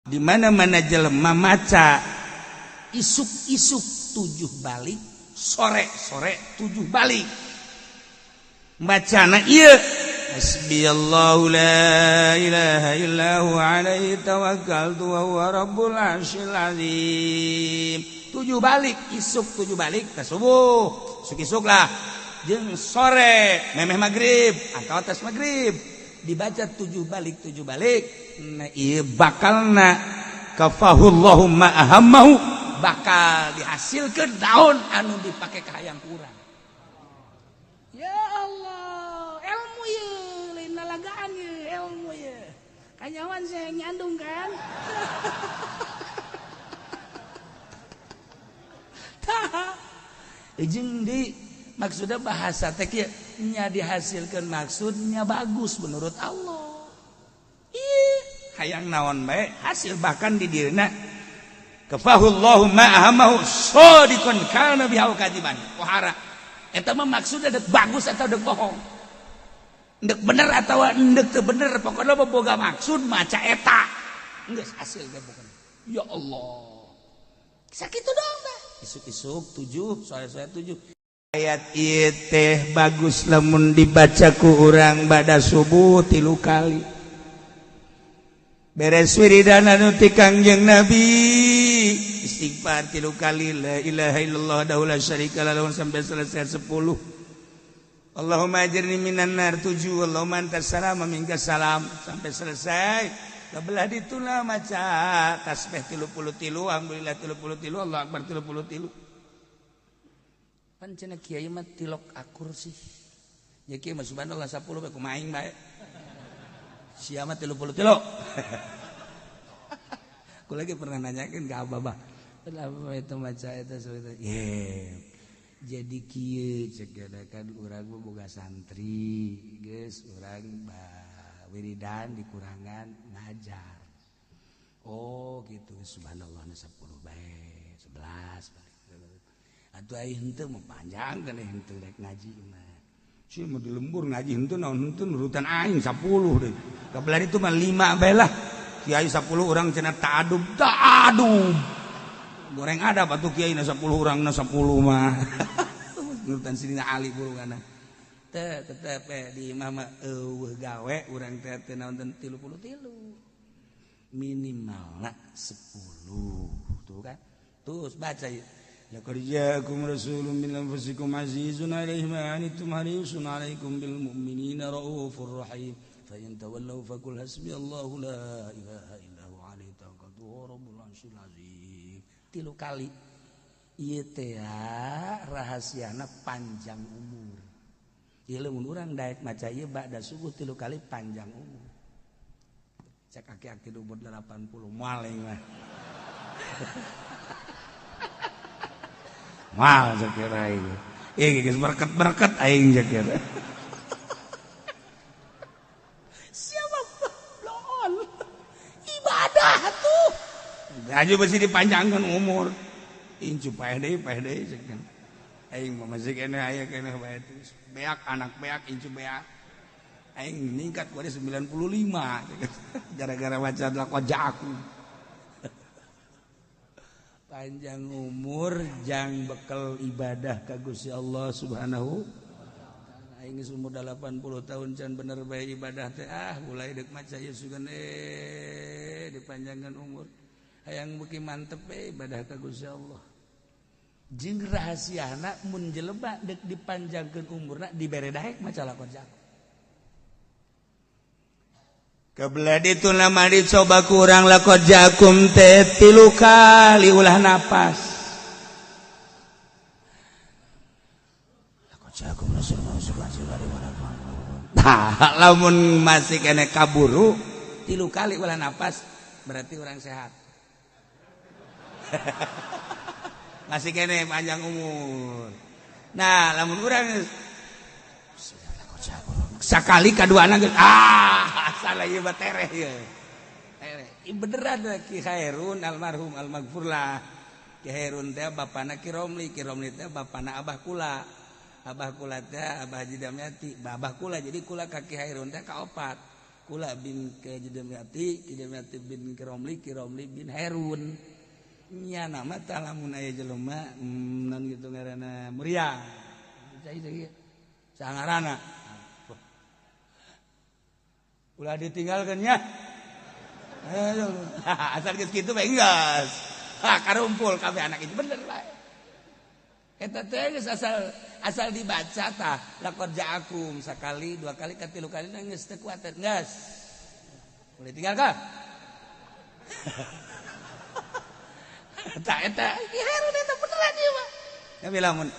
Di mana-mana jelema maca isuk-isuk 7 balik, sore-sore 7 balik. Bacana ieu hasbiyallahu la ilaha illa huwa alaihi tawakkaltu wa huwa rabbul arsyil azim. 7 balik, isuk 7 balik ka subuh, isuk-isuk lah. Jeung sore memeh magrib atau atas magrib dibaca 7 balik 7 balik. Nah ieu bakalna kafahullahu ma ahammahu, bakal dihasilkeun daun anu dipake ka hayang kurang. Ya Allah, ilmu ye lain lalagaan ye, ilmu ye. Kanyawan saya nyandung kan. Tah jeung di maksudnya bahasa teh kieu nya dihasilkeun maksudnya bagus menurut Allah. Ih, hayang naon bae hasil bahkan di dirina kafahullahu ma ahammahu shadiqan kana bihi kadiban. Wahara eta mah maksudna dek bagus atau dek bohong, dek bener atau dek teu bener, pokokna mah boga maksud maca eta geus hasil teh pokokna. Ya Allah, sakitu doang tah. Isuk-isuk 7, sore-sore 7. Ayat ieu teh bagus lamun dibaca ku urang bada subuh 3 kali. Beres wiridan anu ti Kangjeng Nabi, istighfar 3 kali, la ilaha illallah wahdahu la syarika lahu sampai selesai 10. Allahumma ajirni minan nar 7, Allahumma antas salam wa minkas salam sampai selesai. Kabelah dituna maca tasbih 33, alhamdulillah 33, Allah akbar 33. Pan cenah kiai mah tilok akur sih. Ya kiai mah subhanallah 10 bae kumaha aing bae. Sia mah 33. Aku lagi pernah nanyakeun ka abah, Bah. Itu maca eta itu. Yeah. Jadi kieu cek kan urang mah boga santri, geus urang wiridan dikurangan ngajar. Oh gitu, subhanallah 10 bae, 11 balik. Atuh ai henteu mah panjang kan henteu rek ngaji mah. Si mah di lembur ngaji henteu naon henteu nurutan aing 10 deui. Kabelah itu mah 5 bae lah. Kiai 10 urang cenah ta'adub, ta'adub. Goreng ada atuh kiai na 10 urang na 10 mah. Nurutan Sidina Ali burungana. Teh tetep di imah mah eueuh gawe urang teh teu naon 33. Minimalna 10. Tuh kan. Terus baca ieu. Laqad ja'akum rasulun min anfusikum azizun 'alaihi ma 'anittum harisun 'alaikum bil mu'minina raufur rahim. Fa in tawallaw faqul hasbiyallahu la ilaha illa huwa 'alaihi tawakkaltu wa rabbul 'arsyil 'azim. 3 kali. Ieu teh rahasiana panjang umur. Ieu lamun urang daek maca ieu ba'da subuh 3 kali panjang umur. Cek aki-aki umur 80 moal aing mah. Mal sakira aing. Ieu geus berkat-berkat aing sakira. Siapa bloon? Ibadah tuh. Gaji pasti dipanjangkan umur. Incu paeh deui sakieu. Aing mah masih keneh aya keneh bae terus. Beak anak beak incu beak. Aing meningkat kuari 95 gara-gara maca laqad ja'akum. Panjang umur jang bekel ibadah ka Gusti Allah Subhanahu wa taala. Aing geus umur 80 tahun can bener bae ibadah teh ah mulai deuk maca ieu sugan dipanjangkeun umur. Hayang beuki mantep bae ibadah ka Gusti Allah. Jeung rahasiana mun jelema deuk dipanjangkeun umurna dibere daek maca laqad ja'akum. Kebelah itu nama dicoba kurang laqad ja'akum teh 3 kali ulah napas. Laqad ja'akum rasulun. Tah lamun masih kene kaburu 3 kali ulah napas berarti orang sehat. Masih kene panjang umur. Nah, lamun urang sakali kaduana geus ah salah ieu mah tereh ieu. Tereh. Ieu beneran Ki Khairun almarhum almaghfurlah. Ki Khairun teh bapana Ki Romli, Ki Romli teh bapana Abah kula. Abah kula teh Abah Haji Damyati, Abah kula jadi kula ka Ki Khairun teh kaopat. Kula bin ke Jidamiati, Jidamiati bin Kiromli, Kiromli bin Herun. Nya nama tah lamun aya jelema non gitu ngaranna Muria. Cai cai. Sangarana. Ulah ditinggalkeun nya. Asal geus kitu bae geus. Ha karumpul kabeh anak itu bener bae. Eta teh geus asal dibaca tah laqad ja'akum sakali dua kali katilu kali geus teu kuat geus. Boleh tinggal kah? Tah eta ki Herun eta beneran ieu mah. Tapi lamun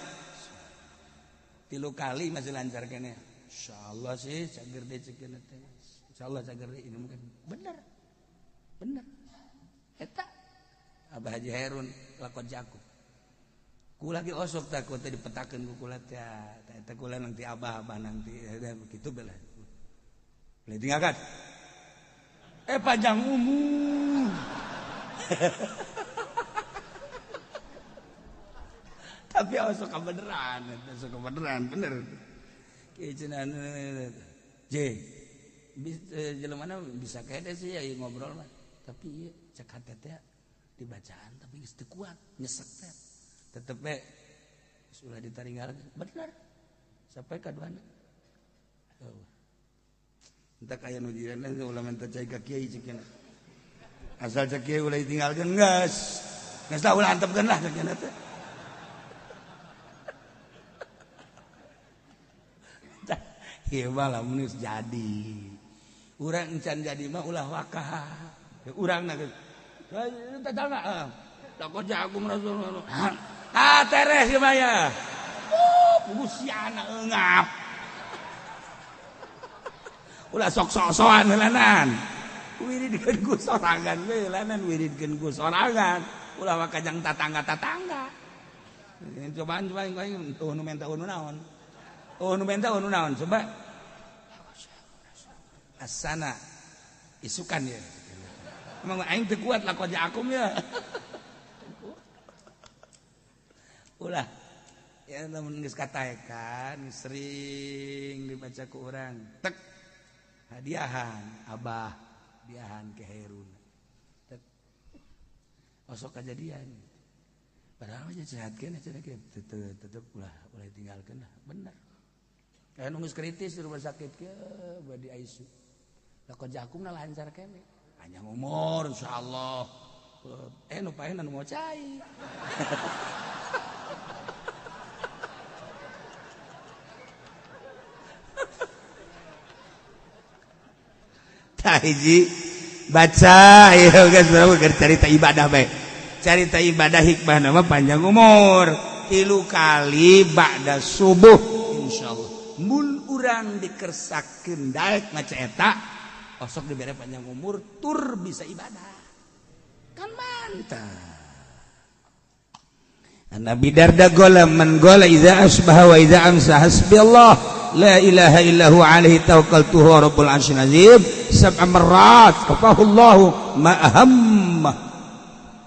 tilu kali masih lancar keneh. Insyaallah sih cager deui ceuk teh. Insyaallah cager deui ini mungkin bener. Bener. Eta Abah Haji Herun laqad ja'akum. Kula ge osok takut teh dipetakeun ku kula teh. Eta kula nanti abah-abah nanti begitu bela. Boleh tinggalkan. Panjang umur. Tapi osok kebeneran, osok kebeneran bener. Kieu cenah J. Jelema bisa kede sih ya ngobrol mah. Tapi ieu cek hate teh dibacaan tapi geus teu kuat, nyesek teh. Tetep we sudah ditaringgal bener sampai kaduana. Oh. Entah kaya nu jiran ulah minta cai ka kiai ceuk. Asal cek kiai ulah ditinggalkeun geus. Geus lah ulah antepkeun lah ceuk teh. Ieu mah lamun geus jadi. Urang encan jadi mah ulah wakah. Urang na geus. Tetangga. Takut jago Rasulullah. Ah teres ieu mah ya. Gusiana eungap. Ulah sok sok-sokan heulanan. Wiridkeun ku sorangan we heulanan wiridkeun ku sorangan. Ulah wakajang tatangga-tatangga. Cobaan coba aing tuh nu menta nu naon. Oh nu menta nu naon coba. Asana isukan ya. Emang aing teu kuat laqad ja'akum ya. Ulah ya lamun geus kataekan sering dibaca ku urang tek hadiahan abah hadiahan ke Herun tek osok kajadian padahal aja sehat keneh cenah ge tetep ulah ulah tinggalkeun lah bener aya nu geus kritis di rumah sakit ke badi ICU laqad ja'akum lancar keneh panjang umur insyaallah nu paehna nu mau cai. Hiji baca ieu geus urang carita ibadah bae. Carita ibadah hikmah nama panjang umur. 3 kali ba'da subuh insyaallah. Mun urang dikersakeun daek maca eta osok dibere panjang umur tur bisa ibadah. Kan mantap. Nabi Darda gola man gola idza asbaha wa idza amsa hasbi Allah la ilaha illa huwa alaihi tawakkaltu huwa rabbul arsyil azim sab'a marrat kafahullahu ma ahamma.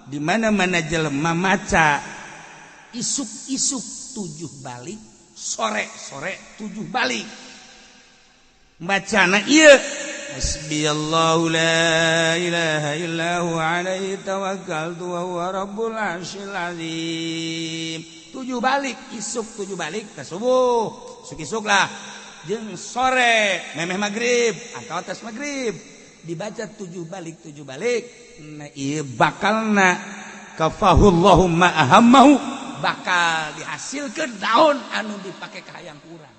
Di mana-mana jelema maca isuk-isuk 7 balik, sore-sore 7 balik. Bacana ieu hasbiyallahu la ilaha illa huwa alaihi tawakkaltu wa huwa rabbul arsyil azim. 7 balik, isuk 7 balik ka subuh. Isuk-isuk lah jeung sore memeh magrib atau atas magrib dibaca 7 balik 7 balik. Nah ieu bakalna kafahullahu ma ahammahu bakal dihasilkeun daun anu dipake ka hayang ku urang.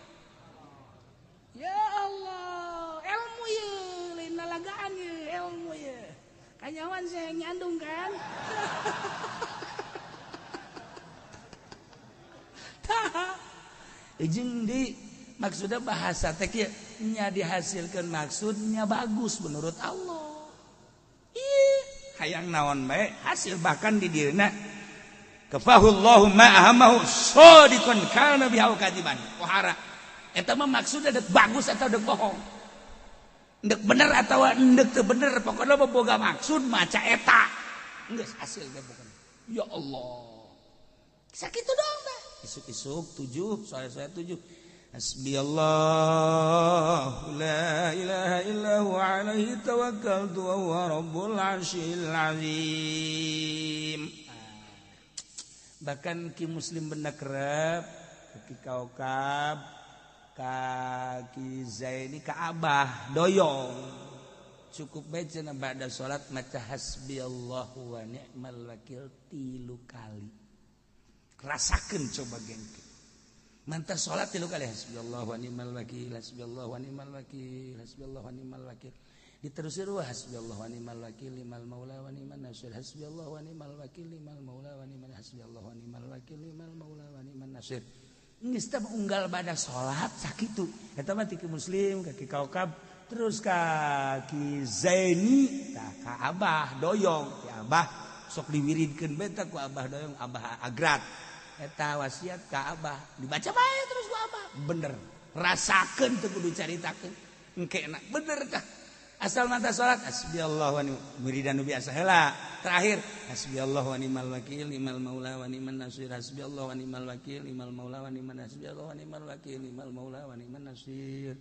Ya Allah, ilmu ieu lain lalagaan ieu ilmu ieu. Kanyawan saya nyandung kan. Tah jeung di maksudnya bahasa teh kieu nya dihasilkeun maksudnya bagus menurut Allah. Ih, hayang naon bae hasil bahkan di dieuna kafahullahu ma ahammahu shadiqan kana biha kadiban. Pohara eta mah maksudna dek bagus atau dek bohong. Dek bener atau dek teu bener pokona mah boga maksud maca eta. Geus hasil ge pokona. Ya Allah. Sakitu doang teh. Isuk-isuk 7, sore-sore 7. Hasbiyallahu la ilaha illa huwa alaihi tawakkaltu wa huwa rabbul arsyil azim. Bahkan ki muslim benda kerep ki kaukab ka ki Zaini ka Abah doyong cukup bae cenah ba'da salat maca hasbiyallahu wa ni'mal wakil 3 kali. Rasakeun coba gengke. Mantap salat 3 kali hasbiyallahu wa ni'mal wakil hasbiyallahu wa ni'mal wakil hasbiyallahu wa ni'mal wakil. Diterusir wa hasbiyallahu wa ni'mal wakil limal maula wa ni'man nasir hasbiyallahu wa ni'mal wakil limal maula wa ni'man hasbiyallahu wa ni'mal wakil limal maula wa ni'man nasir. Geus teh unggal bada salat sakitu. Eta mah ti muslim ka ki kaukab terus ka ki Zaini tah ka Abah doyong. Ki Abah sok diwiridkeun bae tah ku Abah doyong Abah agrat. Eta wasiat ka Abah dibaca bae terus ku Abah bener rasakeun teu kudu caritakeun engke enak bener tah asal mata salat hasbiyallahu wa ni'mal wiridan nu biasa heula terakhir hasbiyallahu wa ni'mal wakil ni'mal maula wa ni'man nasir hasbiyallahu wa ni'mal wakil ni'mal maula wa ni'man hasbiyallahu wa ni'mal wakil ni'mal maula wa ni'man nasir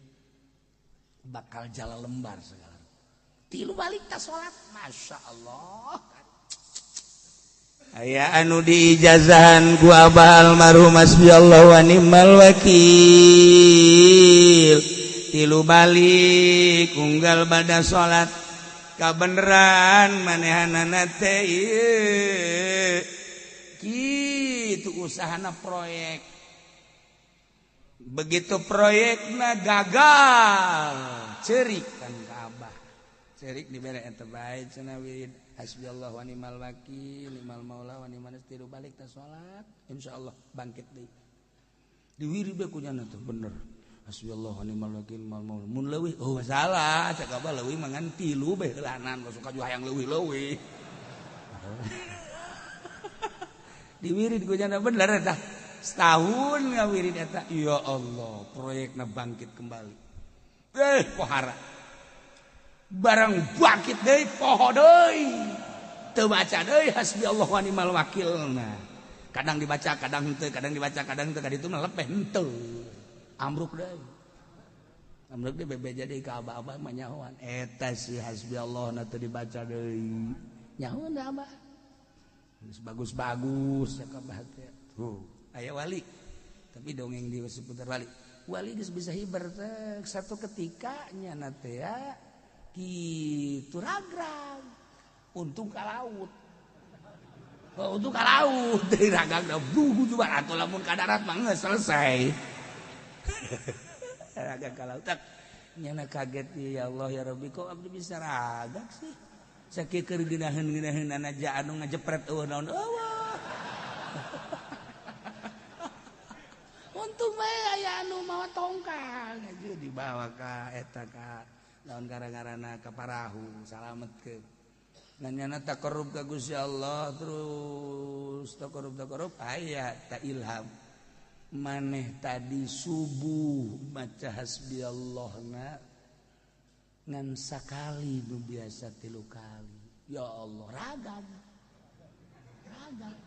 bakal jala lembar segala tilu balik ta salat masyaallah. Aya anu diijazahan ku Abah almarhum hasbiyallahu wa ni'mal wakil tilu balik unggal bada salat kabeneran manehanana teh ieu kitu usahana proyek begitu proyekna gagal ceurik kan ka Abah ceurik dibere eta bae cenah wirid hasbiyallahu wa ni'mal wakil ni'mal maula wa ni'man nasir balik ta salat insyaallah bangkit deui diwirid bae kunyana teh bener hasbiyallahu wa ni'mal wakil ni'mal maula mun leuwih oh salah cek abah leuwih mah ngan tilu bae heulanan suka juga hayang leuwih-leuwih diwirid kunyana bener eta setahun ngawirid eta ya Allah proyekna bangkit kembali pohara barang bangkit deui poho deui teu baca deui hasbiyallahu wa ni'mal wakil. Nah kadang dibaca kadang henteu kadang dibaca kadang henteu kaditu mah lepeh henteu ambruk deui ambruk deui bebeja deui ka abah-abah mah nyahoan eta si hasbiyallah na teu dibaca deui nyahoan da abah geus bagus-bagus cak abah teh tuh aya wali tapi dongeng di seputar wali wali geus bisa hiber teh satu ketika nyana teh ya gitu ragrag untung ka laut oh, untung ka laut dari ragrag bugu juga atau lamun ka darat mah geus selesai ragrag ka laut nyana kaget ya Allah ya Rabbi kok abdi bisa ragrag sih sakieu keur geunaheun-geunaheun aja anu ngajepret eueuh naon eueuh untung bae aya anu mawa tongkang aja dibawa ka eta ka lawan gara-garana ka parahu salametkeun nanyana taqarrub ka Gusti Allah terus taqarrub aya ta ilham maneh tadi subuh maca hasbiyallahna ngan sakali nu biasa 3 kali ya Allah ragam ragam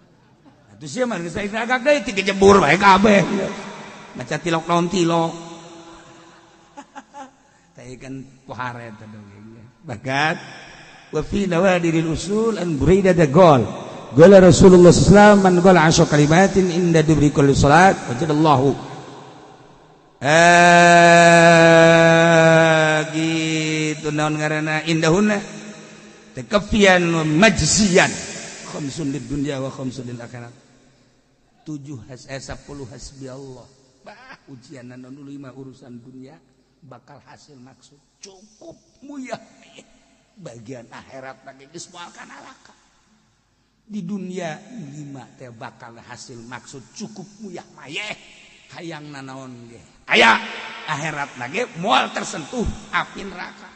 atuh sia mah geus ragam deui tiga jebur bae kabeh maca tilok naon tilok kan pohara eta dongengnya bahkan wa fi nawadiril usul an Buraidah gol qala Rasulullah sallallahu alaihi wasallam man qala asyra kalimatin inda dubri kulli salat wajadallahu gitu naon ngaranna indahunna takafian wa majziyan khamsun lid dunya wa khamsun lil akhirat 7 10 hasbiyallah bah ujian anu 5 urusan dunia bakal hasil maksud cukup muyah bagian akhirat lagi geus moal ka neraka di dunia 5 teh bakal hasil maksud cukup muyah mayeh hayang nanaon ge aya akhirat lagi moal tersentuh api neraka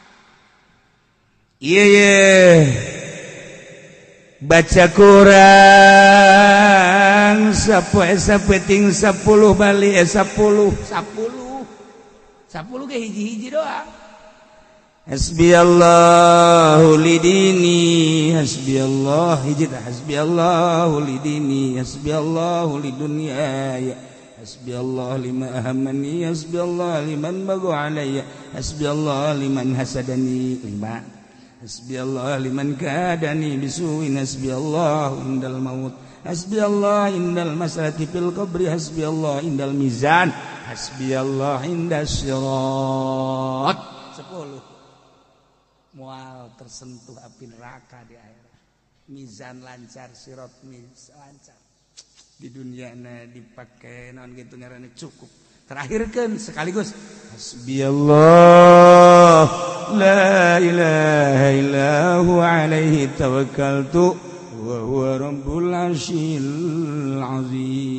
ieu ye baca kurang sapoe sapeting 10 bali 10 10 10 ge hiji-hiji doang. Hasbiyallahu lidini hasbiyallah hiji tah hasbiyallahu lidini hasbiyallahu lidunyaya Hasbi Allah lima ahammani, hasbi Allah liman bagha alayya, hasbi Allah liman hasadani. Lima. Hasbi Allah liman kadani bisuin, hasbi Allah indal maut, hasbi Allah indal masalati fil qabri, hasbi Allah indal mizan, hasbi Allah indas sirat. 10. Mual tersentuh api neraka di akhirat. Mizan lancar, sirat mizan lancar. Di dunia na dipakai naon gitu ngaranna cukup. Terakhirkan sekaligus hasbi Allah la ilaha illa huwa alaihi tawakkaltu wa huwa rabbul arsyil azim.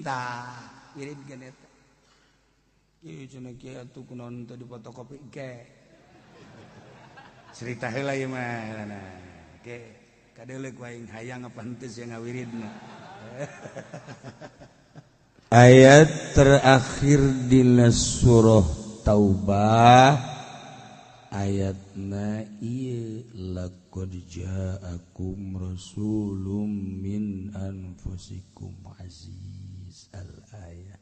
Tah wirid geun eta. Ieu cenah kieu atuh kunaon teu difotokopi ge. Cerita heula ieu mah nah. Ge kadeuleuh aing hayang apa henteu sia ngawiridna. Ayat terakhir dina surah Taubah ayatna ieu laqad ja'akum rasulun min anfusikum aziz al ayat.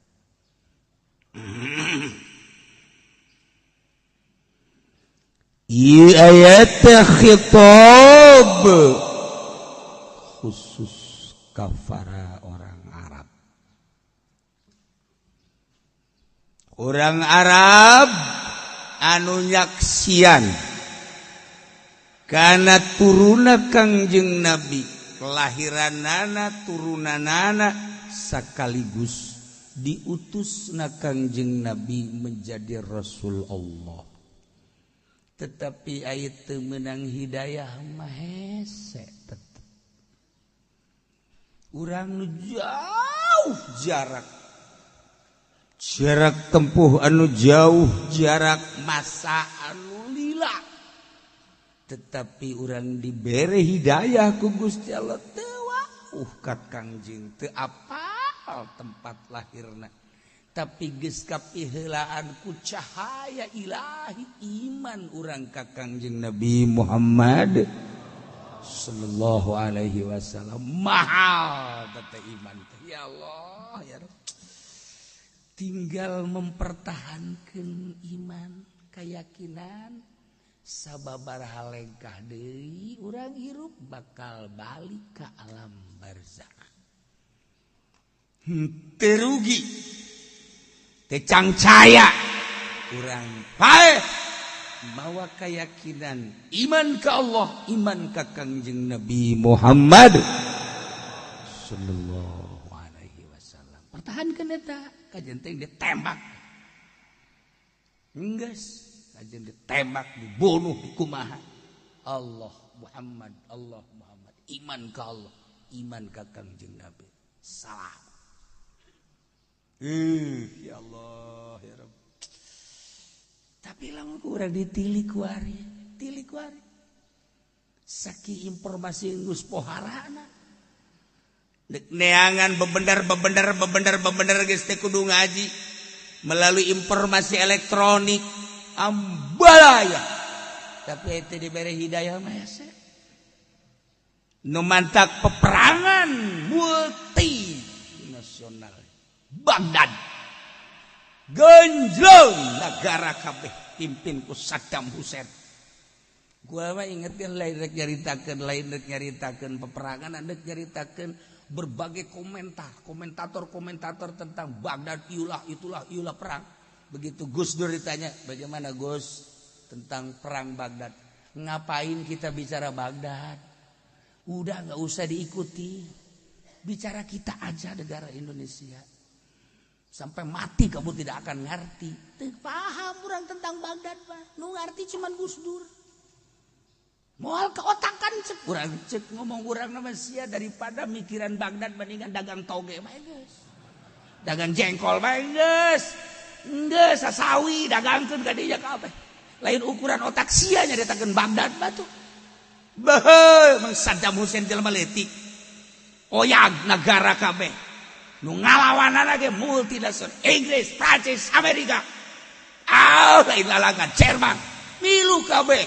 Ieu ayat khitab khusus kafara orang Arab. Orang Arab anu nyaksian kana turuna Kangjeng Nabi, kelahiranana turunanana sekaligus diutusna Kangjeng Nabi menjadi Rasul Allah. Tetapi aya teu meunang hidayah mah hese tetep. Urang nu jauh jarak, jarak tempuh anu jauh, jarak masa anu lila, tetapi urang dibere hidayah ku Gusti Allah teu wauh ka Kangjeng, teu apal tempat lahirna, tapi geus kapiheulaan ku cahaya ilahi iman urang ka Kangjeng Nabi Muhammad sallallahu alaihi wasallam. Mahal teh iman teh, ya Allah ya Rabb. Tinggal mempertahankan iman, keyakinan, sababaraha lengkah deui urang hirup bakal balik ka alam barzakh. Teu rugi, teu cangcaya urang paeh mawa keyakinan iman ka Allah, iman ka Kangjeng Nabi Muhammad sallallahu alaihi wasallam. Pertahankan eta, kajen teh ditembak. Enggeus, kajen ditembak, dibunuh, dikumaha. Allah Muhammad, Allah Muhammad, iman ka Allah, iman ka Kangjeng Nabi. Salam. Ya Allah, ya Rabb. Tapi lamun ku urang ditilik kuari, tilik kuari. Saking informasi geus poharana. Dek neangan bebendar bebendar bebendar bebendar geus teh kudu ngaji melalui informasi elektronik ambalaya. Tapi itu diberi hidayah mah hese. Nu mantak peperangan multi nasional Baghdad genjlong negara kabeh pimpin ku Saddam Hussein. Gua mah ingetkeun lain rek nyaritakeun, lain rek nyaritakeun peperangan, rek nyaritakeun berbagai komentar, komentator-komentator tentang Baghdad, iulah itulah iulah perang. Begitu Gus Dur ditanya, bagaimana Gus tentang perang Baghdad? Ngapain kita bicara Baghdad? Udah nggak usah diikuti. Bicara kita aja negara Indonesia. Sampai mati kamu tidak akan ngerti. Teu paham urang tentang Baghdad mah. Nu ngerti cuman Gus Dur. Moal keotakan cek urang cek ngomong urang nama sia daripada mikiran Baghdad mendingan dagang toge mah geus. Dagang jengkol mah geus. Geus sasawi dagangkeun ka dinya kabeh. Lain ukuran otak sia nyaritakeun Baghdad mah tuh. Beuh, mang Saddam Hussein jelema leutik. Oyag negara kabeh. Nu ngalawanana ge multinasional Inggris, Prancis, Amerika. Ah, lain lalangan Jerman. Milu kabeh.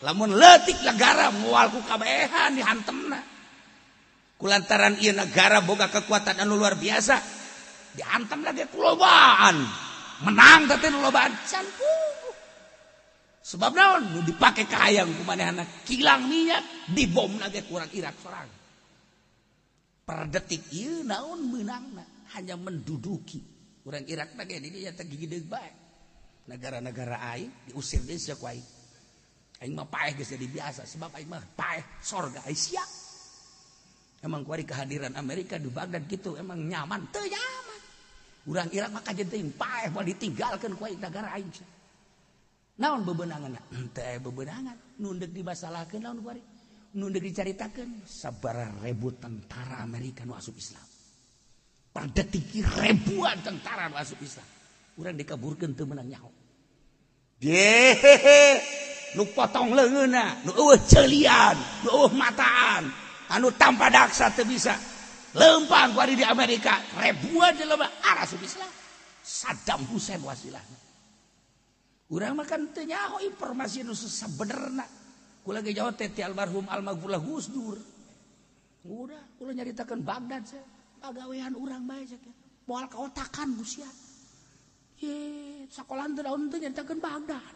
Lamun leutik negara moal ku kabehan dihantemna. Kulantaran ieu negara boga kekuatan anu luar biasa, dihantam lagi kulobaan. Menang teh nu lobaan can puguh. Sebab naon nu dipake kahayang ku manehna kilang minyak dibom lagi kurang Irak sorang. Per detik ieu naon meunangna hanya menduduki. Urang Irak teh ge di dieu teh gigideug bae. Negara-negara aing diusir deui sia ku aing. Aing mah paeh geus jadi biasa sebab aing mah paeh sorga aing sia. Emang kuari kehadiran Amerika di Baghdad gitu emang nyaman teu nyaman. Urang Irak mah kajen teuing paeh moal ditinggalkeun ku aing negara aing. Naon bebenangan? Teu aya bebenangan. Nu deuk dimasalahkeun naon kuari? Nu deuk dicaritakeun sabaraha ribu tentara Amerika nu asup Islam. Per detik ribuan tentara nu asup Islam. Urang dikaburkeun teu meunang nyaho. Yehehe, nu potong leungeunna, nu eueuh ceulian, nu eueuh mataan, anu tanpa daksa teu bisa. Leumpang kuari di Amerika, ribuan jelema asup Islam. Saddam Hussein wasilahna. Urang mah kan teu nyaho informasi nu sabenerna. Kula ge jauh teh ti almarhum almaghfurlah Gus Dur. Udah, kula nyaritakeun Baghdad sia. Pagawean urang bae sia. Moal kaotakan ku sia. Ye, sakolaan teu daun teu nyaritakeun Baghdad.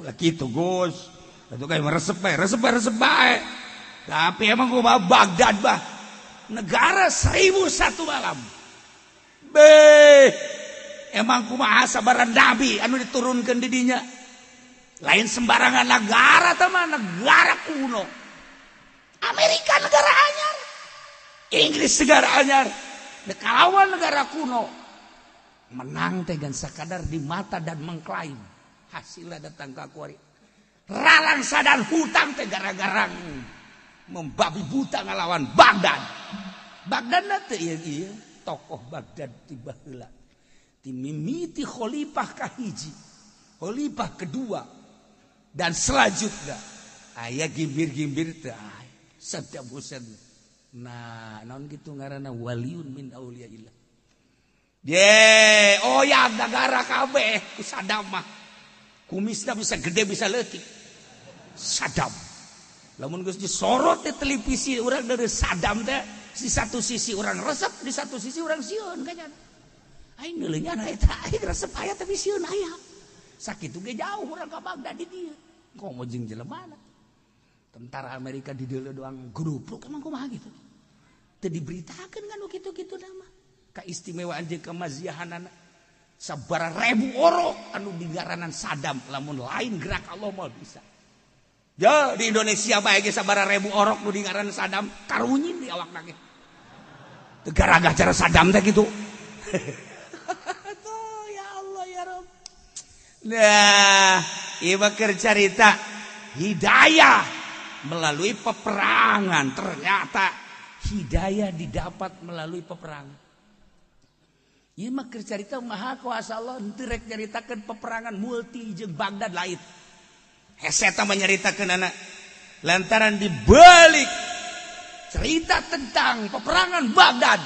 Ulah kitu Gus. Atuh kayak resep bae, resep bae, resep bae. Tapi emang gua Baghdad bah. Negara 1001 malam. Beh, emang kumaha sabaran nabi anu diturunkeun di dinya. Lain sembarangan negara teh mah negara kuno. Amerika negara anyar, Inggris negara anyar, kalawan negara kuno. Menang teh gan sakadar di mata dan mengklaim. Hasilnya datang ka kuari. Ralangsa dan hutang teh gara-gara membabi buta ngalawan Baghdad. Baghdad teh ieu ieu tokoh Baghdad ti baheula. Ti mimiti khalifah kahiji, khalifah kedua dan selanjutnya aya gimbir-gimbir teh Saddam Hussein. Nah, naon kitu ngaranna waliun min auliyaillah. Ye, oh ya negara kabeh ku Saddam mah. Kumisna bisa gede bisa leutik. Saddam. Lamun geus disorot di televisi urang dari Saddam teh di satu sisi orang resep, di satu sisi orang sieun kayaknya. Aing neuleungan eta aing resep aya tapi sieun aya. Sakitu ge jauh urang ka Baghdad di dieu. Komo jeung jelemana. Tentara Amerika di dieu doang grupluk emang kumaha gitu. Teu diberitakeun kan kitu-kitu mah. Kaistimewaan jeung kemaziahanana. Sabaraha ribu orok anu digaranan Saddam lamun lain gerak Allah mah bisa. Ya di Indonesia bae ge sabaraha ribu orok nu dingaranan Saddam karunyin di awakna ge. Teu garagah cara Saddam teh kitu. Tuh ya Allah ya Rabb. Nah, ieu mah keur carita hidayah melalui peperangan. Ternyata hidayah didapat melalui peperangan. Ieu mah keur carita maha kuasa Allah henteu rek nyaritakeun peperangan multi jeung Baghdad lain. Heseta menyeritakan anak lantaran dibalik cerita tentang peperangan Baghdad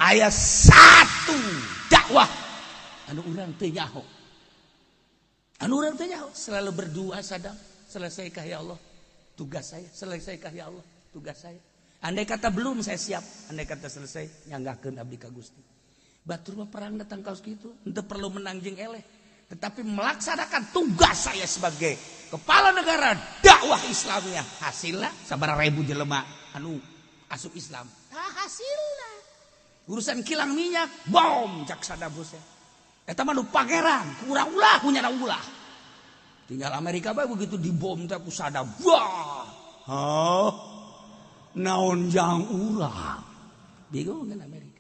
aya satu dakwah anu urang teu nyaho, anu urang teu nyaho selalu berdoa Saddam, selesaikah ya Allah tugas saya, selesaikah ya Allah tugas saya. Andai kata belum saya siap, andai kata selesai nyanggahkeun abdi ka Gusti. Batur mah perang datang kaos kitu henteu perlu menang jeung eleh, tetapi melaksanakan tugas saya sebagai kepala negara dakwah Islamnya. Hasilnya sabaraha ribu jelema anu asup Islam. Nah, hasilnya urusan kilang minyak bom cak Saddam Hussein. Eta mah nu pangeran kurang ulah punya ulah. Tinggal Amerika bae begitu dibom teh ku Saddam. Wah. Hah? Naon jang urang? Bingung kan Amerika.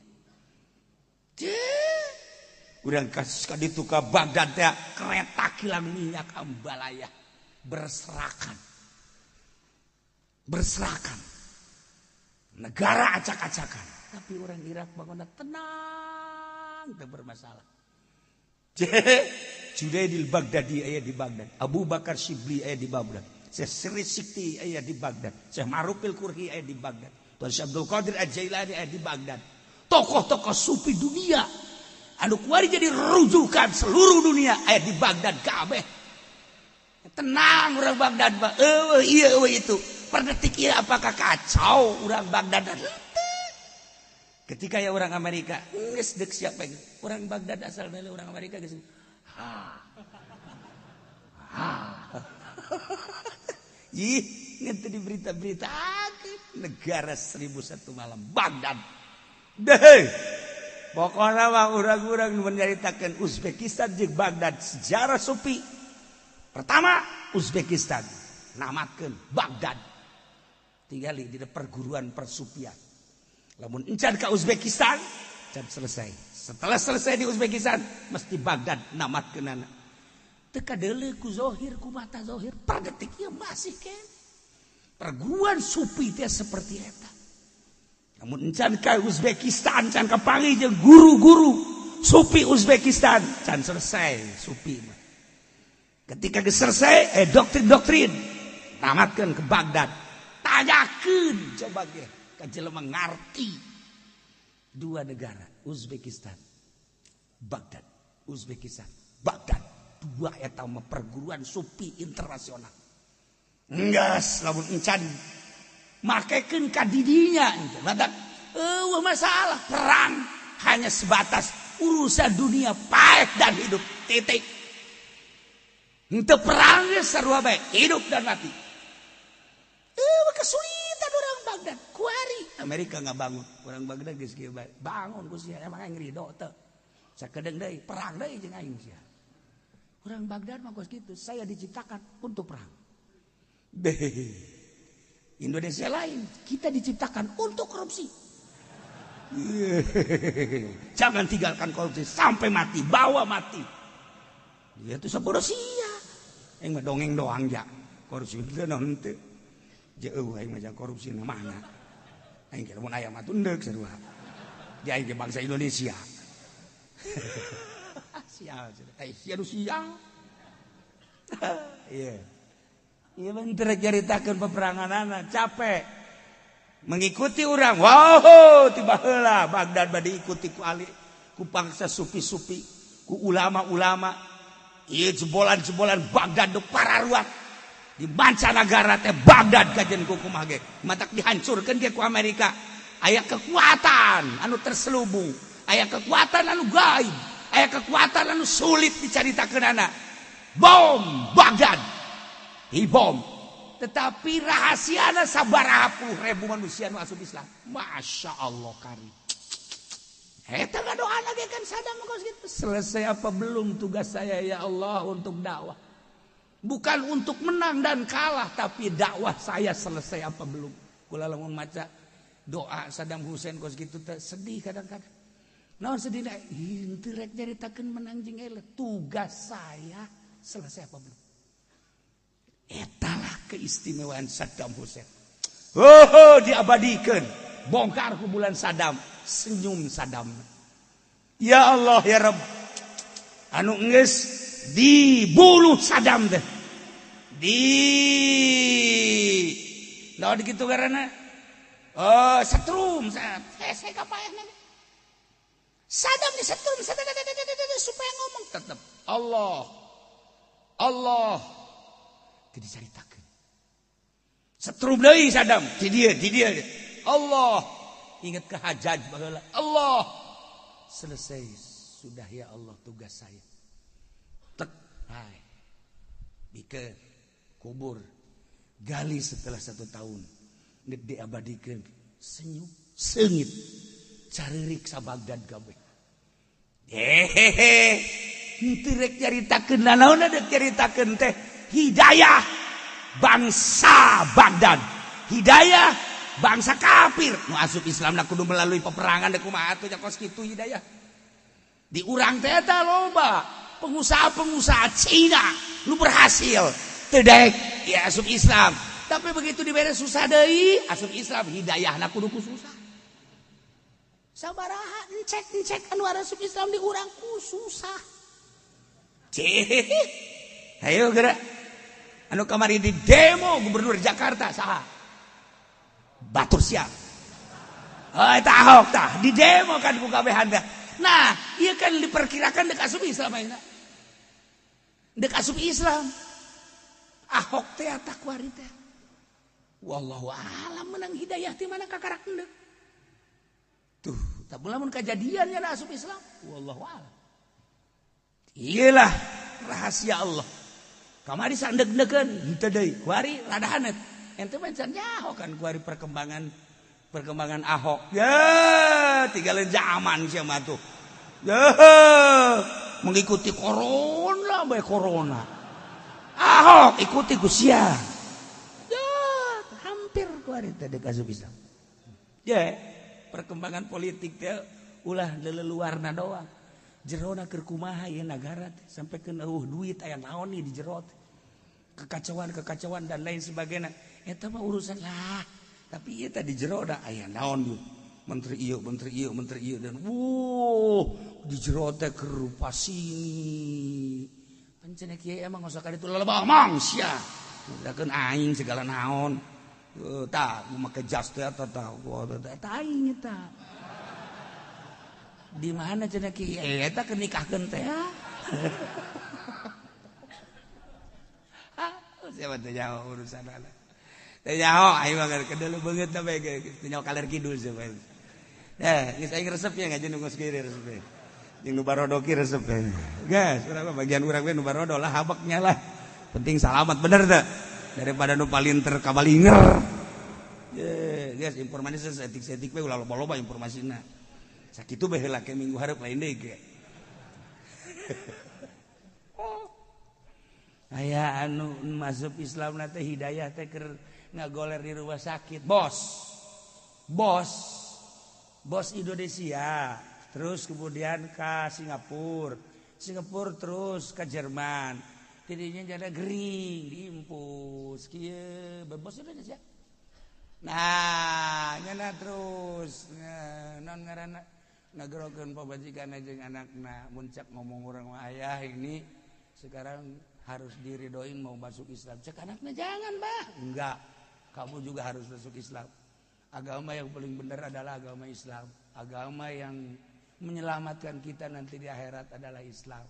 Urang kasus ka ditu ka Baghdad teh kereta kilang minyak ambalaya berserakan. Berserakan. Negara acak-acakan. Tapi orang Irak bangunna tenang, teu bermasalah. Junaidil Baghdadi aya di Baghdad, Abu Bakar Shibli aya di Baghdad, Syekh Sri Sikti aya di Baghdad, Syekh Ma'rufil Kurhi aya di Baghdad, Tuan Syekh Abdul Qadir Al-Jailani aya di Baghdad. Tokoh-tokoh sufi dunia anu kuari jadi rujukan seluruh dunia aya di Baghdad kabeh. Tenang orang Baghdad mah. Eueuh ieu eueuh itu. Per detik ieu apakah kacau orang Baghdad? Ketika ya orang Amerika geus deuk siapa orang Baghdad asal dari orang Amerika geus. Ha. Ha. Ih, ngeunteun di berita-berita negara 1001 malam Baghdad. Deh. Pokoknya mah urang-urang menyaritakan Uzbekistan jeung Baghdad sejarah sufi. Pertama Uzbekistan namatkeun Baghdad. Tinggali di perguruan persufian. Lamun encan ka Uzbekistan, can selesai. Setelah selesai di Uzbekistan, mesti Baghdad namatkeunana. Teu kadeuleu ku zohir, ku mata zohir, per detik ieu masih keneh. Perguruan sufi teh seperti eta. Namun encan ka Uzbekistan, can kapanggih jeung guru-guru sufi Uzbekistan, can selesai sufi mah. Ketika geus selesai, doktrin-doktrin tamatkeun ke Baghdad. Tanyakeun coba ge ka jelema ngarti. Dua negara, Uzbekistan, Baghdad, Uzbekistan, Baghdad. Dua eta mah perguruan sufi internasional. Enggeus lamun encan makekeun ka didinya badak eueuh masalah perang hanya sebatas urusan dunia paeh dan hidup titik. Henteu perang geus sarua bae hidup dan mati. Eueuh kesulitan orang Baghdad kuari Amerika ngabangun orang Baghdad geus kieu bae bangun ku sia emang aing ridho teu sakedeung deui perang deui jeung aing sia. Orang Baghdad mah geus kitu, saya diciptakan untuk perang. Deh. Indonesia lain, kita diciptakan untuk korupsi. Jangan tinggalkan korupsi sampai mati, bawa mati. Dia tuh sabodo sia. Aing mah dongeng doang ja. Korupsi teu naon teu. Jeuh aing mah korupsi na mana. Aing kira mun aya mah tundeuk sarua. Di aing ge bangsa Indonesia. Sial, sia nu sial. Iya. Iya bener caritakeun peperanganana capek. Mengikuti orang. Wow, tiba heula Baghdad bade diikuti ku ali, ku bangsa sufi-sufi, ku ulama-ulama. Ieu jebolan-jebolan Baghdad nu pararuat. Di mancanagara teh Baghdad kajen ku kumaha ge. Matak dihancurkeun ge ku Amerika. Aya kekuatan anu terselubung, aya kekuatan anu gaib, aya kekuatan anu sulit dicaritakeunana. Bom Baghdad. Dibom. Tetapi rahasiana sabaraha puluh ribu manusia nu asup Islam. Masya Allah kari. Eta ngadoana ge kan Saddam kos gitu. Selesai apa belum tugas saya ya Allah untuk dakwah. Bukan untuk menang dan kalah, tapi dakwah saya selesai apa belum. Kula lamun maca doa Saddam Hussein kos gitu teh sedih kadang-kadang. Naon sedih da? Henteu rek nyaritakeun menang jeung eleh. Tugas saya selesai apa belum? Etalah keistimewaan Saddam Hussein. Oh, diabadikan. Bongkar kuburan Saddam, senyum Saddam. Ya Allah ya Rabb. Anu geus dibunuh Saddam teh. Di naon kitu karena oh, setrum saya kapaehna. Saddam disetrum supaya ngomong tetep Allah. Allah. Teu dicaritakeun. Setrum deui Saddam, di dieu, di dieu. Allah. Ingat ke Hajjaj baheula. Allah. Selesai sudah ya Allah tugas saya. Tek, hai. Bikeun kubur. Gali setelah 1 tahun. Nek diabadikeun senyum, seungit. Caririk sa Baghdad kabeh. Hehehe. Henteu rek nyaritakeun nanaon deuk nyaritakeun teh hidayah bangsa Baghdad, hidayah bangsa kafir. Nu asup Islam na kudu melalui peperangan deuk kumaha atuh nya kos kitu hidayah. Di urang teh eta loba pengusaha-pengusaha Cina nu berhasil teu daek ya asup Islam. Tapi begitu dibere susah deui asup Islam, hidayahna kudu ku susah. Sabaraha encek-encek anu asup Islam di urang ku susah. Cih. Ayo gerak. Anu kamari di demo gubernur Jakarta saha? Batur siap. Oh, eta Ahok tah di demo kan ku kabehan teh. Nah, ieu kan diperkirakan dek asup Islam ayeuna. Dek asup Islam. Ahok teh takwari teh. Wallahu alam menang hidayah ti mana kakarak endek. Tuh, tak lamun kajadian nya asup Islam. Wallahu alam. Iyalah rahasia Allah. Kamari sandeg-degeun henteu deui. Kuari rada hanet. Ente mah can nyaho kan kuari perkembangan Ahok. Ya, tinggalin zaman sia mah tuh. Ya, mengikuti corona bae corona. Ahok ikuti ku sia. Ya, hampir kuari teh deuk asup Islam. Ya, perkembangan politik teh ulah leleluarna doang. Jerona keur kumaha ieu nagara teh sampai keun eueuh duit aya naon nih di jero teh. Kekacauan-kekacauan dan lain sebagainya. Eta mah urusan lah. Tapi ieu teh di jero da aya naon ieu. Menteri ieu, menteri ieu, menteri ieu dan wuh di jero teh keur pasini. Pancen kieu emang osok ka ditu lelebah mang sia. Udakeun aing segala naon. Tah make jas teh eta tah. Eta aing eta. Di mana cenah ki eta keur nikahkeun teh. Ah, siapa teh nyaho urusan anak. Teh nyaho aing mah kedulu beungeut teh bae teh nyaho kaler kidul sia bae. Eh, geus aing resep ya ngaji nu geus kieu resep. Jeung nu barodo ki resep. Geus, urang mah bagian urang we nu barodo lah habeknya lah. Penting salamat bener teh. Daripada nu palinter kabalinger. Ye, geus informasi seetik-seetik we ulah loba-loba informasina. Sakitu bae heula ke minggu hareup lain deui ge. Oh. Aya anu masuk Islam na teh hidayah teh keur ngagoler di rumah sakit. Bos. Bos Indonesia, terus kemudian ke Singapura. Singapura terus ke Jerman. Tidinya jada gering diimpus kieu bos Indonesia. Nah, nyana terus non ngaranna ngagerokeun pamajikan jeung anakna muncak ngomong urang ayah ini sekarang harus diridoin mau masuk Islam. Cek anakna jangan, Bah. Enggak. Kamu juga harus masuk Islam. Agama yang paling benar adalah agama Islam. Agama yang menyelamatkan kita nanti di akhirat adalah Islam.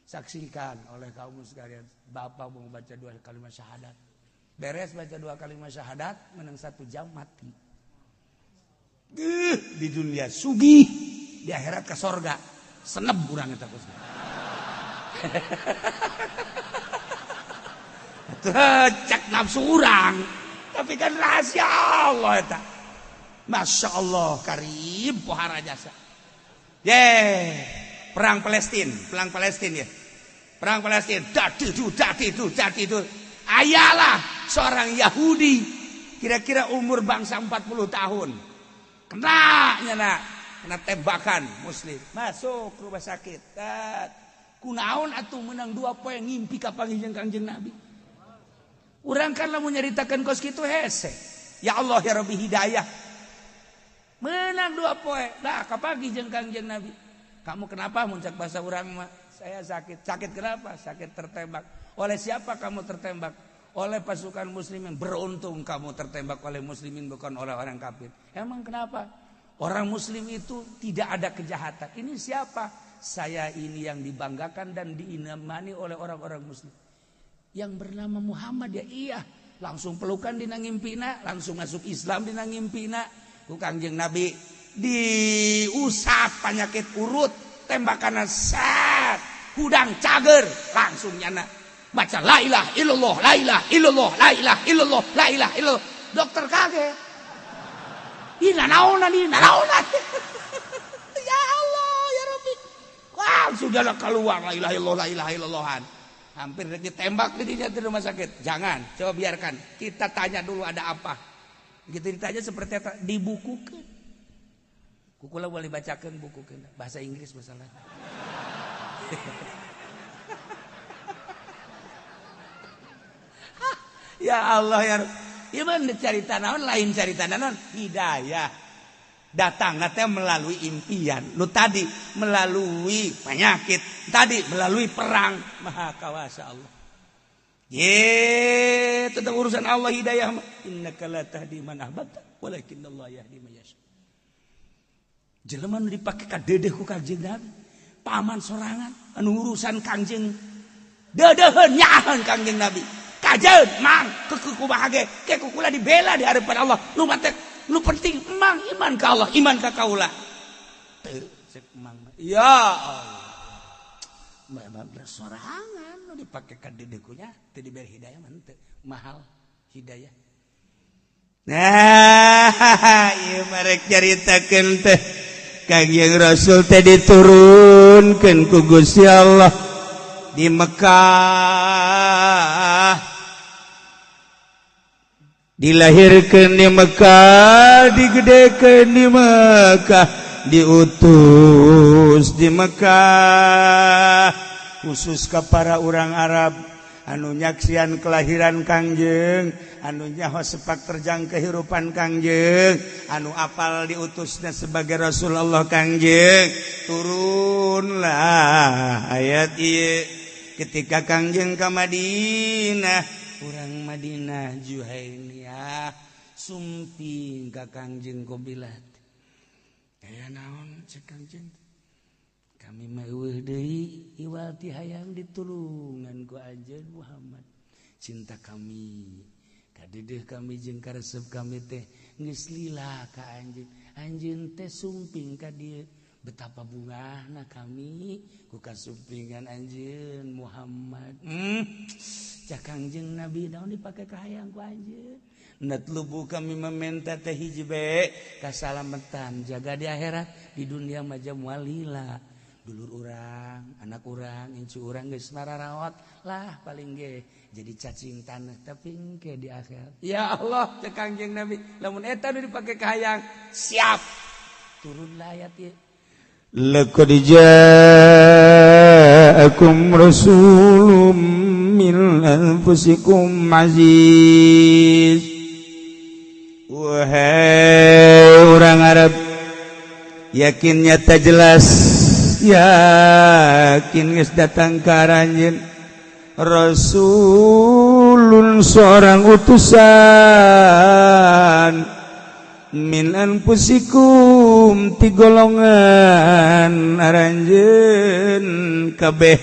Saksikan oleh kaum sekalian, bapak mau baca 2 kalimat syahadat. Beres baca 2 kalimat syahadat, menang 1 jam mati. Di dunia sugih, di akhirat ke sorga. Seneb urang eta kos. Cek nafsu urang, tapi kan rahasia Allah eta. Masya Allah karim pohara jasa. Ye, perang Palestina ya. Perang Palestina, dadi itu. Ayalah seorang Yahudi kira-kira umur bangsa 40 tahun. Kena nyana, kena tembakan muslim. Masuk rumah sakit. Kunaon atuh menang 2 poe ngimpi ka panggih jeung Kangjeng Nabi. Urang kan lamun nyaritakeun kos kitu hese. Ya Allah ya Rabbi hidayah. Menang 2 poe. Dah kapanggih jeung Kangjeng Nabi. Kamu kenapa muncak bahasa urang mah? Saya sakit. Sakit kenapa? Sakit tertembak. Oleh siapa kamu tertembak? Oleh pasukan muslimin. Beruntung kamu tertembak oleh muslimin bukan oleh orang kafir. Emang kenapa? Orang muslim itu tidak ada kejahatan. Ini siapa? Saya ini yang dibanggakan dan diinamani oleh orang-orang muslim. Yang bernama Muhammad ya iya. Langsung pelukan dina ngimpina, langsung masuk Islam dina ngimpina. Ku Kangjeng Nabi diusap penyakit urut, tembakan set, hudang cager, langsung nyana baca la ilaha illallah, la ilaha illallah, la ilaha illallah, la ilaha illallah. Dokter kaget. Ih nanaonan, ih nanaonan. Ya Allah, ya Rabbi. Wah, sudahlah keluar la ilaha illallah, la ilaha illallahan. Hampir ditembak di rumah sakit. Jangan, coba biarkan. Kita tanya dulu ada apa. Begitu ditanya seperti apa, dibukukan. Kukula boleh bacakan buku bahasa Inggris masalah. Ya Allah ya. Ieu cari naon lain cari naon hidayah. Datang teh melalui impian. Lu tadi melalui penyakit, tadi melalui perang. Maha kawasa Allah. Ye, tetap urusan Allah hidayah. Innaka la tahdi man ahbabta, walakinnallaha yahdi man yasha. Jelema nu dipake ka dedeh ku Kangjeng Nabi, paman sorangan anu urusan Kangjeng. Dedeuheun nyaaheun Kangjeng Nabi. Ajeun mang keukeuh kumaha ge ke ku kula dibela di hadapan Allah. Nu matek nu penting emang iman ka Allah, iman ka kaula. Teu cek mang. Ya Allah. Bae sorangan nu dipake ka dedekunya teu diberi hidayah mah teu mahal hidayah. Nah, ieu marek caritakeun teh Kangjeng Rasul teh diturunkeun ku Gusti Allah di Mekah, dilahirkeun di Mekah, digedekeun di Mekah, diutus di Mekah, khusus ke para orang Arab anu nyaksian kelahiran Kangjeng, anu nyaho sepak terjang kehidupan Kangjeng, anu apal diutusnya sebagai Rasulullah Kangjeng. Turunlah ayat ieu ketika Kangjeng ka Madinah, urang Madinah Juhainiyah sumping ka Kangjeng Qobilat. Aya naon cek Kangjeng? Kami mah eueuh deui iwal ti hayang ditulungan ku anjeun Muhammad. Cinta kami kadedeuh kami jeung karesep kami teh geus lila ka anjeun. Anjeun teh sumping ka dieu. Betapa bungahna kami ku kasumpingan anjeun Muhammad. Cak Kangjeng Nabi naon dipake ka hayang ku anjeun? Natlubu kami meminta teh hiji bae kasalametan jaga di akhirat, di dunia mah moal lila. Dulur urang, anak urang, incu urang geus mararawat lah paling ge jadi cacing tanah tapi engke di akhirat. Ya Allah cek Kangjeng Nabi, lamun eta nu dipake ka hayang siap. Turunlah ayat ieu. Laqad ja'akum rasulun min anfusikum aziz. Wahai orang Arab, yakin nyata jelas, yakin geus datang ka aranjeun rasulun seorang utusan min anfusikum ti golongan aranjeun kabeh.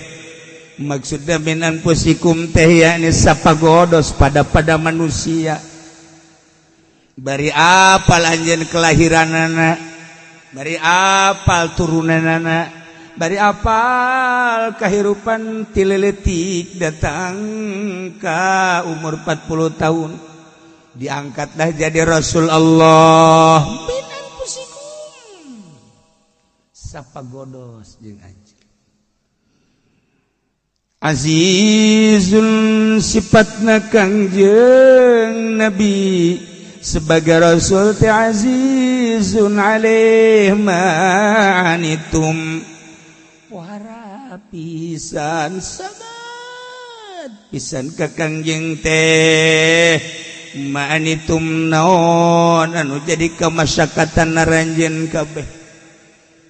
Maksudna min anfusikum teh yakni sapagodos pada manusia. Bari apal anjeun kelahiranana, bari apal turunanana, bari apal kahirupan ti leutik datang ka umur 40 tahun diangkatlah jadi Rasul Allah. Min anfusikum sapagodos jeung anjeun. Azizun sifatna Kangjeng Nabi sebagai Rasul teh azizun alaih ma'anitum, pohara pisan sangat pisan ka Kangjeng teh ma'anitum naon anu jadi kamasyakatan aranjeun kabeh,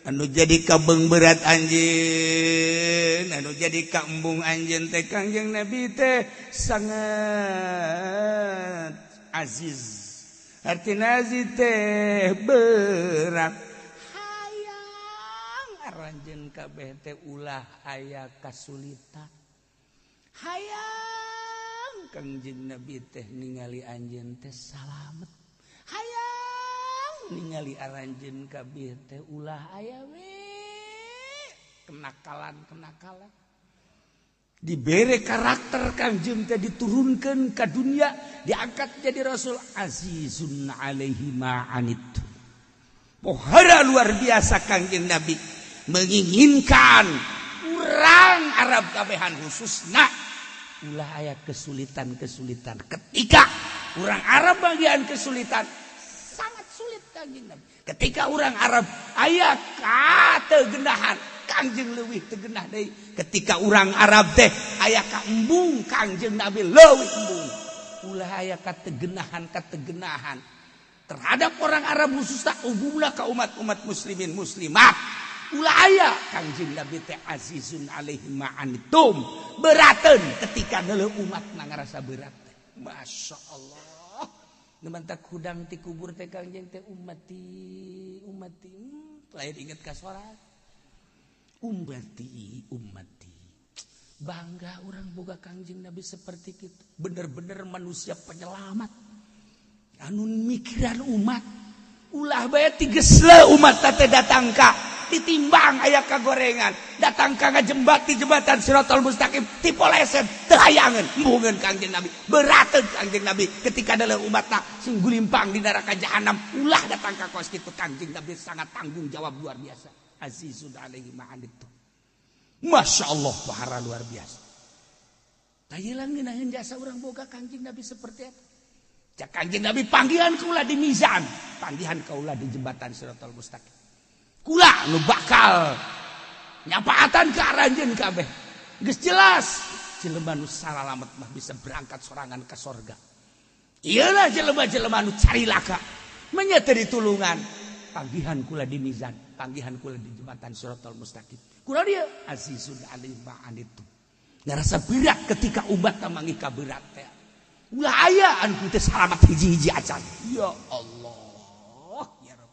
anu jadi kabeung berat anjeun, anu jadi kaembung anjeun teh Kangjeng Nabi teh sangat aziz. Artina aziz teh berat. Hayang aranjeun kabeh teh ulah aya kasulitan. Hayang Kangjeng Nabi teh ningali anjeun teh salamet. Hayang ningali aranjeun kabeh teh ulah aya we kenakalan-kenakalan. Dibere karakter Kangjeng teh diturunkan ke dunia, diangkat jadi Rasul. Azizun alaihi ma'anit, pohara luar biasa Kangjeng Nabi menginginkan urang Arab kabehan khususna ulah aya kesulitan-kesulitan. Ketika urang Arab bagian kesulitan sangat sulit Kangjeng Nabi. Ketika urang Arab aya kategenahan, Kangjeng leuwih tegenah deui. Ketika urang Arab teh aya kaembung, Kangjeng Nabi leuwih embung. Ulah aya kategenahan-kategenahan terhadap orang Arab khususna umumna ka umat-umat muslimin muslimat. Ulah aya Kangjeng Nabi teh azizun alaihi ma'anitum, berateun ketika neuleuh umat na ngarasa berat. Masya Allah. Nemantak hudang ti kubur teh Kangjeng teh ummati ummati, lain inget ka salat. Ummati ummati. Bangga orang boga Kangjeng Nabi seperti itu. Bener-bener manusia penyelamat. Anu mikiran umat. Ulah bae tigesle umat teh datang ka ditimbang aya kagorengan, datang ka ngajembat di jembatan Siratal Mustaqim tipoleset teu hayangeun embungeun Kangjeng Nabi. Berateun Kangjeng Nabi ketika dalam umatna sing gulimpang di neraka jahanam, ulah datang ka kos kitu. Kangjeng Nabi sangat tanggung jawab luar biasa. Azizun alaihi ma anittum. Masya Allah, pahara luar biasa. Tayilang ngeunaheun jasa urang boga Kangjeng Nabi seperti itu. Cak Kangjeng Nabi panggilan kaula di mizan, panggilan kaula di jembatan Siratal Mustaqim. Kula nu bakal nyapaatan ke aranjeun kabeh. Geus jelas jelema nu salalamet mah bisa berangkat sorangan ke sorga. Iyalah jelema-jelema nu carilaka menya teu ditulungan. Panggihan kula di mizan, panggihan kula di jembatan Siratal Mustaqim. Kula dia azizun alaihi ma anittum. Ngarasa berat ketika umat manggih ka berat teh. Ulah aya anu teu salamat hiji-hiji acan. Ya Allah, ya Rabb.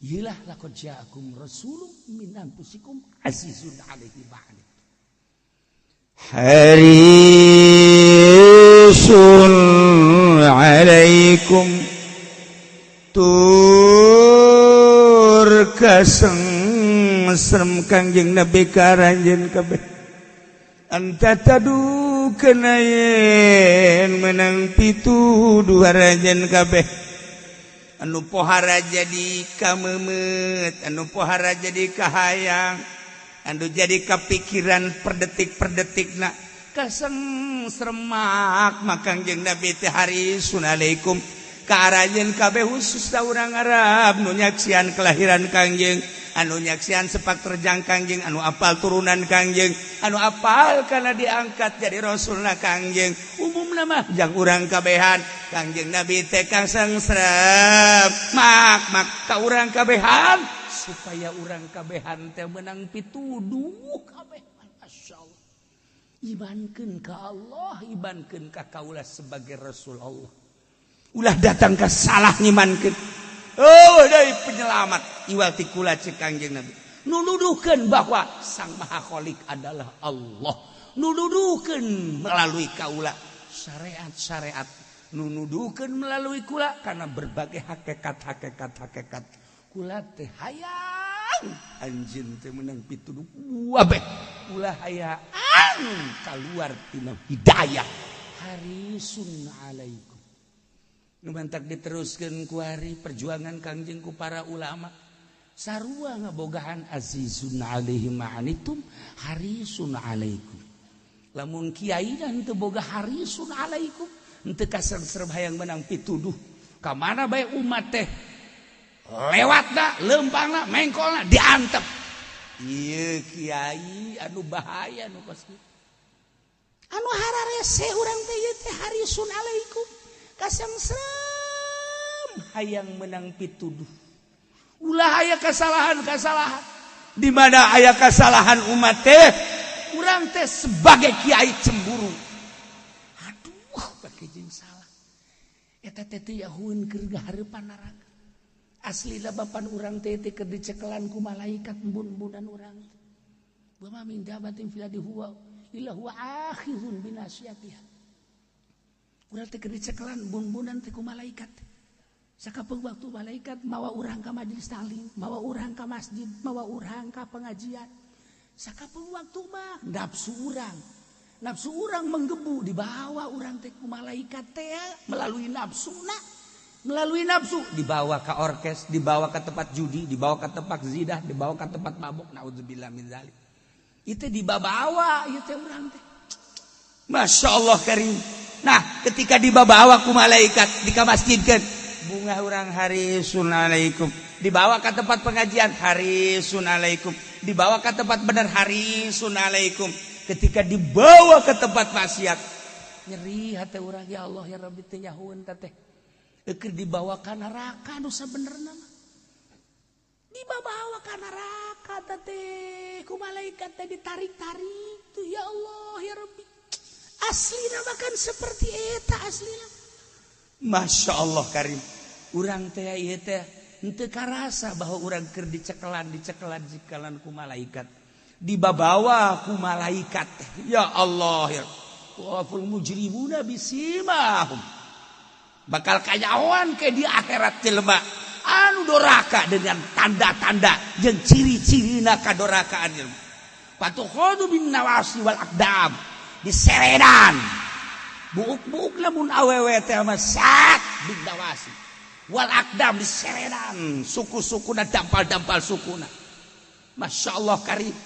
Iyalah laqad ja'akum rasulun min anfusikum azizun alaihi ma anittum. Harisun alaikum tur kaseng serem Kangjeng Nabi ka aranjeun kabeh. Anta tadu kenayen menang pituduh aranjeun kabeh. Anu pohara jadi kamemet, anu pohara jadi kahayang, anu jadi kapikiran per detik per detikna kaseng seremak Kangjeng Nabi teh harisun alaikum ka aranjeun kabeh, khususna urang Arab nu nyaksian kelahiran Kangjeng, anu nyaksian sepak terjang Kangjeng, anu apal turunan Kangjeng, anu apal karena diangkat jadi rasulna Kangjeng. Umumna mah jang urang kabehan Kangjeng Nabi teh kasengsrem mak mak ka urang kabehan supaya urang kabehan teh menang pituduh kabeh. Masyaallah, imankeun ka Allah, imankeun ka kaula sebagai rasul Allah. Ulah datang ka salah ngimankeun. Oh, dari penyelamat iwal ti kula cek Kangjeng Nabi. Nuduhkeun bahwa Sang Maha Khalik adalah Allah. Nuduhkeun melalui kaula syariat-syariat. Nuduhkeun melalui kula karena berbagai hakikat-hakikat hakikat. Kula teh hayang anjeun teh menang pituduh kabeh. Ulah hayang kaluar tina hidayah. Harisun alaikum. Nu mantak diteruskeun ku hari perjuangan Kangjeng ku para ulama. Sarua ngabogahan azizun alaihi ma anittum harisun alaikum. Lamun kiai dan teu boga harisun alaikum, henteu kasengsrem hayang menang pituduh. Ka mana bae umat teh lewatna, leumpangna, mengkolna diantep. Ieu kiai anu bahaya nu kos kitu. Anu hararese urang teh ieu teh harisun alaikum. Kasengsrem hayang menang pituduh. Ulah aya kesalahan-kesalahan. Di mana aya kesalahan umat teh, urang teh sebagai kiai cemburu. Aduh, pake jeung salah. Eta teh teu yahueun keur hareupan neraka. Aslina bapan urang teh teh keur dicekelan ku malaikat embun-embunan urang. Wa ma min dabatin fil ardi huwa illa huwa akhizun binasiyatiha. Urang teh keur dicekelan embun-embunan teh ku malaikat. Sakapeung waktu malaikat mawa urang ka majelis taklim, mawa urang ka masjid, mawa urang ka pengajian. Sakapeung waktu mah nafsu urang. Nafsu urang menggebu dibawa urang teh ku malaikat teh melalui nafsuna. Melalui nafsu dibawa ke orkes, dibawa ke tempat judi, dibawa ke tempat zidah, dibawa ke tempat mabuk. Naudzubillah min zalik. Itu dibawa ieu teh urang teh. Masya Allah karim. Nah, ketika dibawa ku malaikat di ka masjidkeun, bunga urang harisun alaikum. Dibawa ke tempat pengajian harisun alaikum. Dibawa ke tempat benar harisun alaikum. Ketika dibawa ke tempat maksiat, nyeri hati urang, ya Allah ya Rabbi teh nyahueun teh. Keur dibawa ka neraka nu sabenerna mah. Dibawa ka neraka teh ku malaikat teh ditarik-tarik tuh, ya Allah ya Rabbi. Aslina bahkan seperti eta aslina. Masya Allah karim. Urang teh ieu teh henteu karasa bahwa urang keur dicekelan dicekelan dicekelan ku malaikat. Dibabawa ku malaikat. Ya Allah ya. Waful mujrimuna bisimahum. Bakal kanyahoan ke di akhirat jelema anu doraka dengan tanda-tanda jeung ciri-cirina kadorakaan jelema. Patukhadu bin nawasi wal aqdam diseredan. Buuk-buuk lamun awewe teh mah sat bin nawasi. Wal aqdam diseredan, suku-sukuna dampal-dampal sukuna. Masya Allah karim.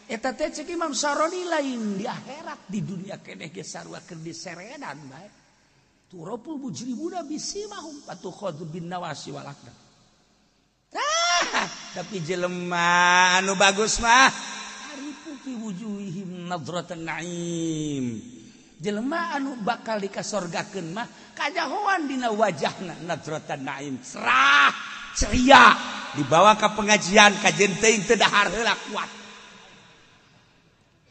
Eta teh cek Imam Syaroni lain di akhirat di dunia keneh ge sarua keur diseredan bae. Turapul mujrimuna bisimahum patukhadu bin nawasi wal aqdam. Tah, tapi jelema anu bagus mah arifu fi wujuhihim nadratan na'im. Jelema anu bakal dikasorgakeun mah kajahoan dina wajahna nadratan na'im, cerah, ceria, dibawa ka pengajian kajen teuing teu dahar heula kuat.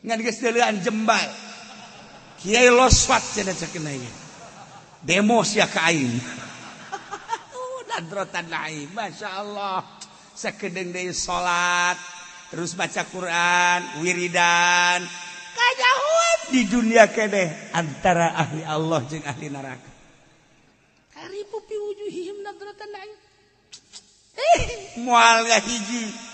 Ngan geus deuleuan jembal. Kiai loswat cenah ceuk ieu. Demo sia ka aing. Nadratan na'im, Masya Allah. Sakedeung deui salat, terus baca Quran, wiridan. Kajahuan di dunia keneh antara ahli Allah jeung ahli neraka. Arifu fi wujuhihim nadratan na'im. Moal ngahiji.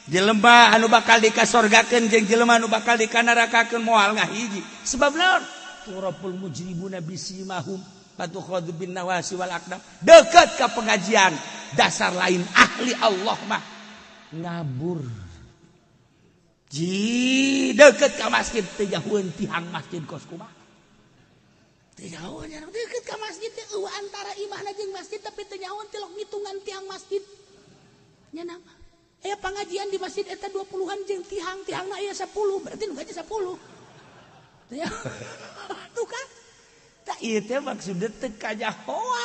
Jelema anu bakal dikasorgakeun jeung jelema anu bakal dikanarakakeun moal ngahiji. Sebab naon? Turapul mujrimuna bisimahum patukhadu bin nawasi wal aqdam. Deket ka pengajian, dasar lain ahli Allah mah ngabur. Ji deket ka masjid teu jauheun tihang masjid kos kumaha. Teu jauheun nya deket ka masjid teh eueuh antara imahna jeung masjid tapi teu jauheun tilok ngitungan tiang masjid. Nya nama. Aya pengajian di masjid eta 20-an jeung tihang, tihangna aya 10, berarti nu gaji 10. Tuh kan? Tak ieu teh maksudna teu kanyahoan.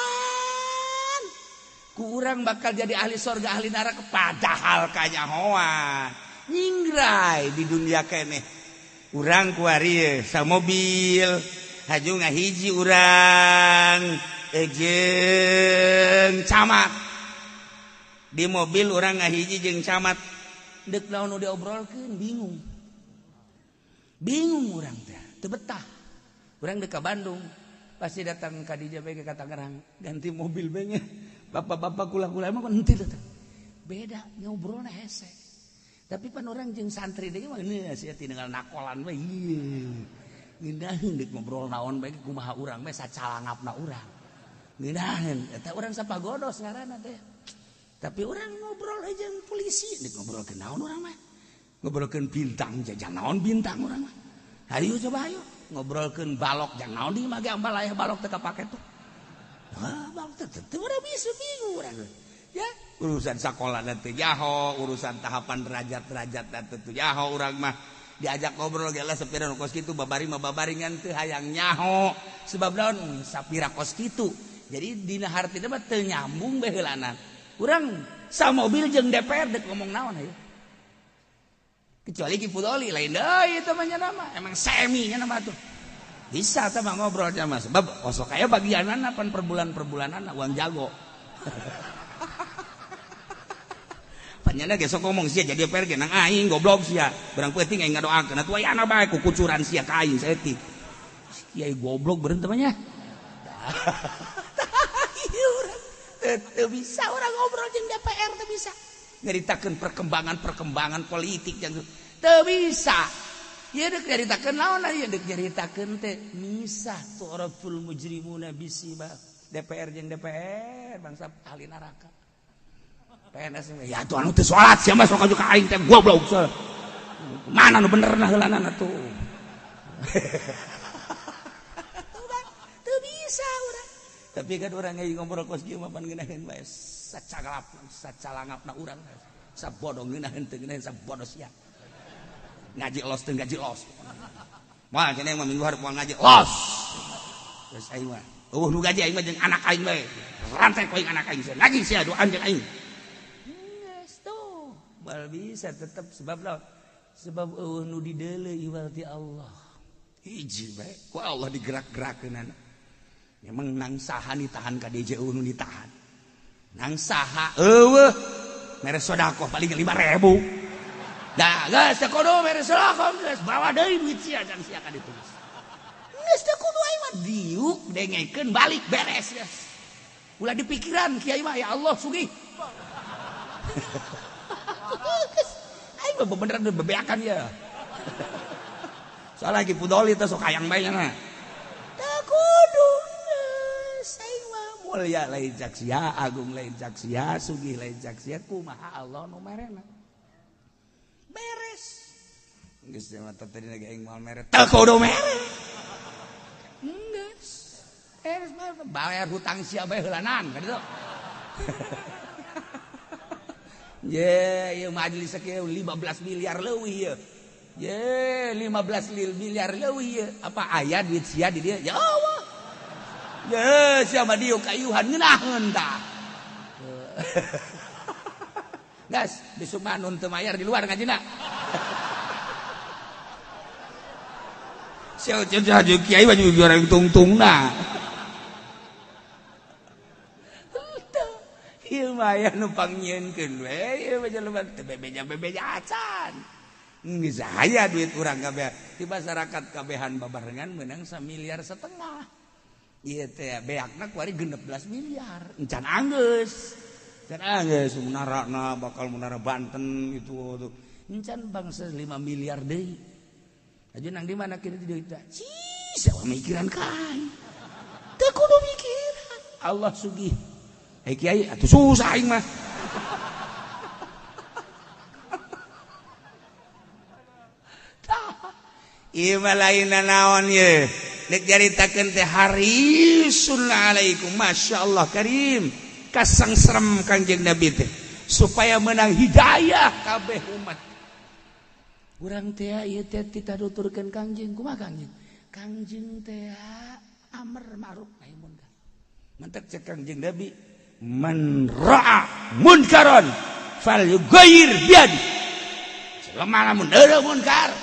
Ku urang bakal jadi ahli sorga ahli neraka padahal kanyahoan. Nyingrai di dunia keneh. Urang kuari samobil, haju ngahiji urang jeung camat. Di mobil urang ngahiji jeung camat. Deuk naon nu diobrolkeun bingung. Bingung urang teh, teu betah. Urang deuk ka Bandung, pasti datang ka dieu bae ka Tangerang, ganti mobil bae nya. Bapak-bapak kula-kula emang henteu teh. Beda ngobrolna hese. Tapi pan orang jeung santri deui mah geus sia tinggal nakolan we. Ieu. Ngeunaheun deuk ngobrol naon bae kumaha urang bae sacalangapna urang. Ngeunaheun eta urang sapagodos ngaranna teh. Tapi urang ngobrol jeung polisi deuk ngobrolkeun naon urang mah. Ngobrolkeun bintang jajang naon bintang urang mah. Hayu coba hayu ngobrolkeun balok jang naon di mah ge ambal aya balok teu kapake tuh. Hah, balok teh teu urang bisa bingung urang. Ya, urusan sekolah teu jaho, urusan tahapan derajat-derajat teu jaho urang mah. Diajak ngobrol ge lah sapira nu kos kitu babari mah babari ngan teu hayang nyaho. Sebab naon sapira kos kitu. Jadi dina hartina mah teu nyambung bae heulana. Urang samobil jeung DPR deuk ngomong naon hayu. Kecuali Ki Fudoli lain deui eta mah nya nama. Emang semi nya nama tuh. Bisa teh mah ngobrol sama sebab osok aya bagianana pan per bulan-perbulanana uang jago. Panyana ge sok ngomong sia jadi DPR ge nang aing goblok sia. Barang peuting aing ngadoakeun atuh aya bae kukucuran sia ka aing saeutik. Kiai goblok beureun teh mah nya. Teu bisa urang ngobrol jeung DPR teu bisa. Nyaritakeun perkembangan-perkembangan politik yang teu bisa. Ieu deuk nyaritakeun naon ieu deuk nyaritakeun teh misah tu'raful mujrimuna bisima. DPR jeung DPR bangsa ahli neraka. PNS ya tuh anu teu salat sia mah sok aju ka aing teh goblok. Mana nu benerna heulanana tuh. Teu bisa urang. Tapi kan urang ge ngobrol kos kieu mah pan ngeunaheun bae sacagalap sacalangapna urang sabodo ngeunaheun teu ngeunaheun sabodo sia. Ngaji los teu ngaji los. Moal cenah mah minggu hareup moal ngaji los. Geus aing mah eueuh nu gaji aing mah jeung anak aing bae. Rantai ku aing anak aing sia. Ngaji sia doan jeung aing. Geus tuh. Moal bisa tetep sebab lawan. Sebab eueuh nu dideuleu iwal ti Allah. Hiji bae ku Allah digerak-gerakeunana. Memang nang saha ditahan ka DJ eueuh nu ditahan. Nang saha eueuh mere sedekah paling 5.000. Dah geus teu kudu mere selakom geus bawa deui duit sia jang sia ka ditu. Geus teu kudu aing mah diuk dengekeun balik beres geus. Ulah dipikiran kiai mah ya Allah sugih. Aing mah beneran bebeakan ya. Soalnya lagi pudoli teh sok hayang bae nya. Teu kudu geus aing mah mulia lain cak sia, agung lain cak sia, sugih lain cak sia, kumaha Allah nu merena. Beres. Geus mah tadi lagi aing moal mere. Teu kudu mere. Geus. Beres mah bayar hutang sia bae heulanan ka ditu. Ye, ieu majelis kieu 15 miliar leuwih ieu. Ye, 15 miliar leuwih ieu. Apa aya duit sia di dieu? Ya Allah. Ye, sia mah dieu kayuhan ngeunaheun tah. Gas, besok mah nun teu mayar di luar ngajina. Sia jeung kiai mah juga orang tungtungna. Ieu mah aya nu pangnyieunkeun we, ieu mah jelema teu bebeja-bebeja acan. Geus aya duit urang kabeh di masyarakat kabehan babarengan meunang 1,5 miliar. Ieu teh beakna kuari 16 miliar. Encan anggeus. Encan anggeus munarana bakal munara Banten gitu tuh. Encan bangsa 5 miliar deui. Aju nang di mana kieu duit teh? Cih, sawa mikiran ka aing. Teu kudu mikiran. Allah sugih. Eh kiai atuh susah aing mah. Tah, ieu mah lain naon ye. Dek caritakeun teh harisun alaikum masyaallah karim. Kasangserem Kangjeng Nabi teh supaya menang hidayah kabeh umat. Urang teh ieu teh titaduturkeun Kangjeng kumaha Kangjeng? Kangjeng teh amar ma'ruf nahi munkar. Mantak cek Kangjeng Nabi man ra'a munkaran falyughayyir biyadi. Jelema lamun eueuh munkar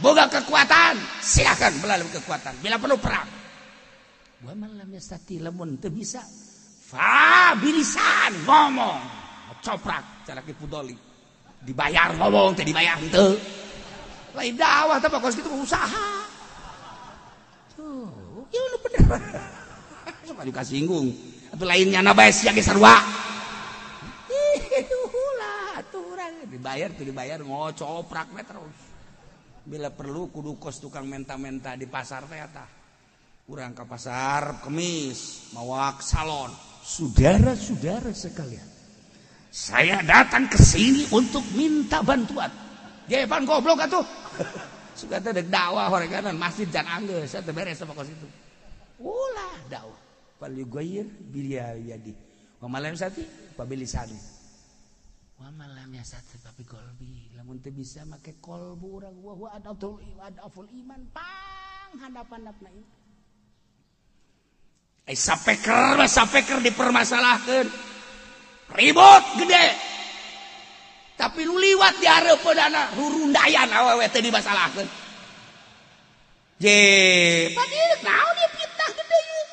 boga kekuatan silakan melalui kekuatan bila perlu perang. Wa man lam yastati lamun teu bisa fa bilisan ngomong coprak cara ki pudoli dibayar ngomong teh dibayar henteu. Lain dakwah teh kos kitu usaha. Tuh, ieu nu bener. Sok anu kasinggung. Atau lainnya na bae sia ge sarua. Ih, ulah atuh urang dibayar tuh dibayar ngocoprak we terus. Bila perlu kudu kos tukang menta-menta di pasar teh eta. Urang ka pasar Kemis mawak salon. Saudara-saudara sekalian, saya datang ke sini untuk minta bantuan. Jepan goblok atuh. Suka teh dek dakwah horeganan masjid jan anggeus teh beres sama kos itu. Ulah dakwah. Falyughayyir biyadi. Wa ma lam yastati fa bilisani. Wa ma lam yastati fa biqalbi. Lamun teu bisa make qalbu urang wa huwa adaful iman pang handap-handapna ieu. Ai sapeker sapeker dipermasalahkeun. Ribut gede. Tapi nu liwat di hareupeunana rurundayan awewe teh dimasalahkeun. Je, padahal naon ieu fitnah gede ieu.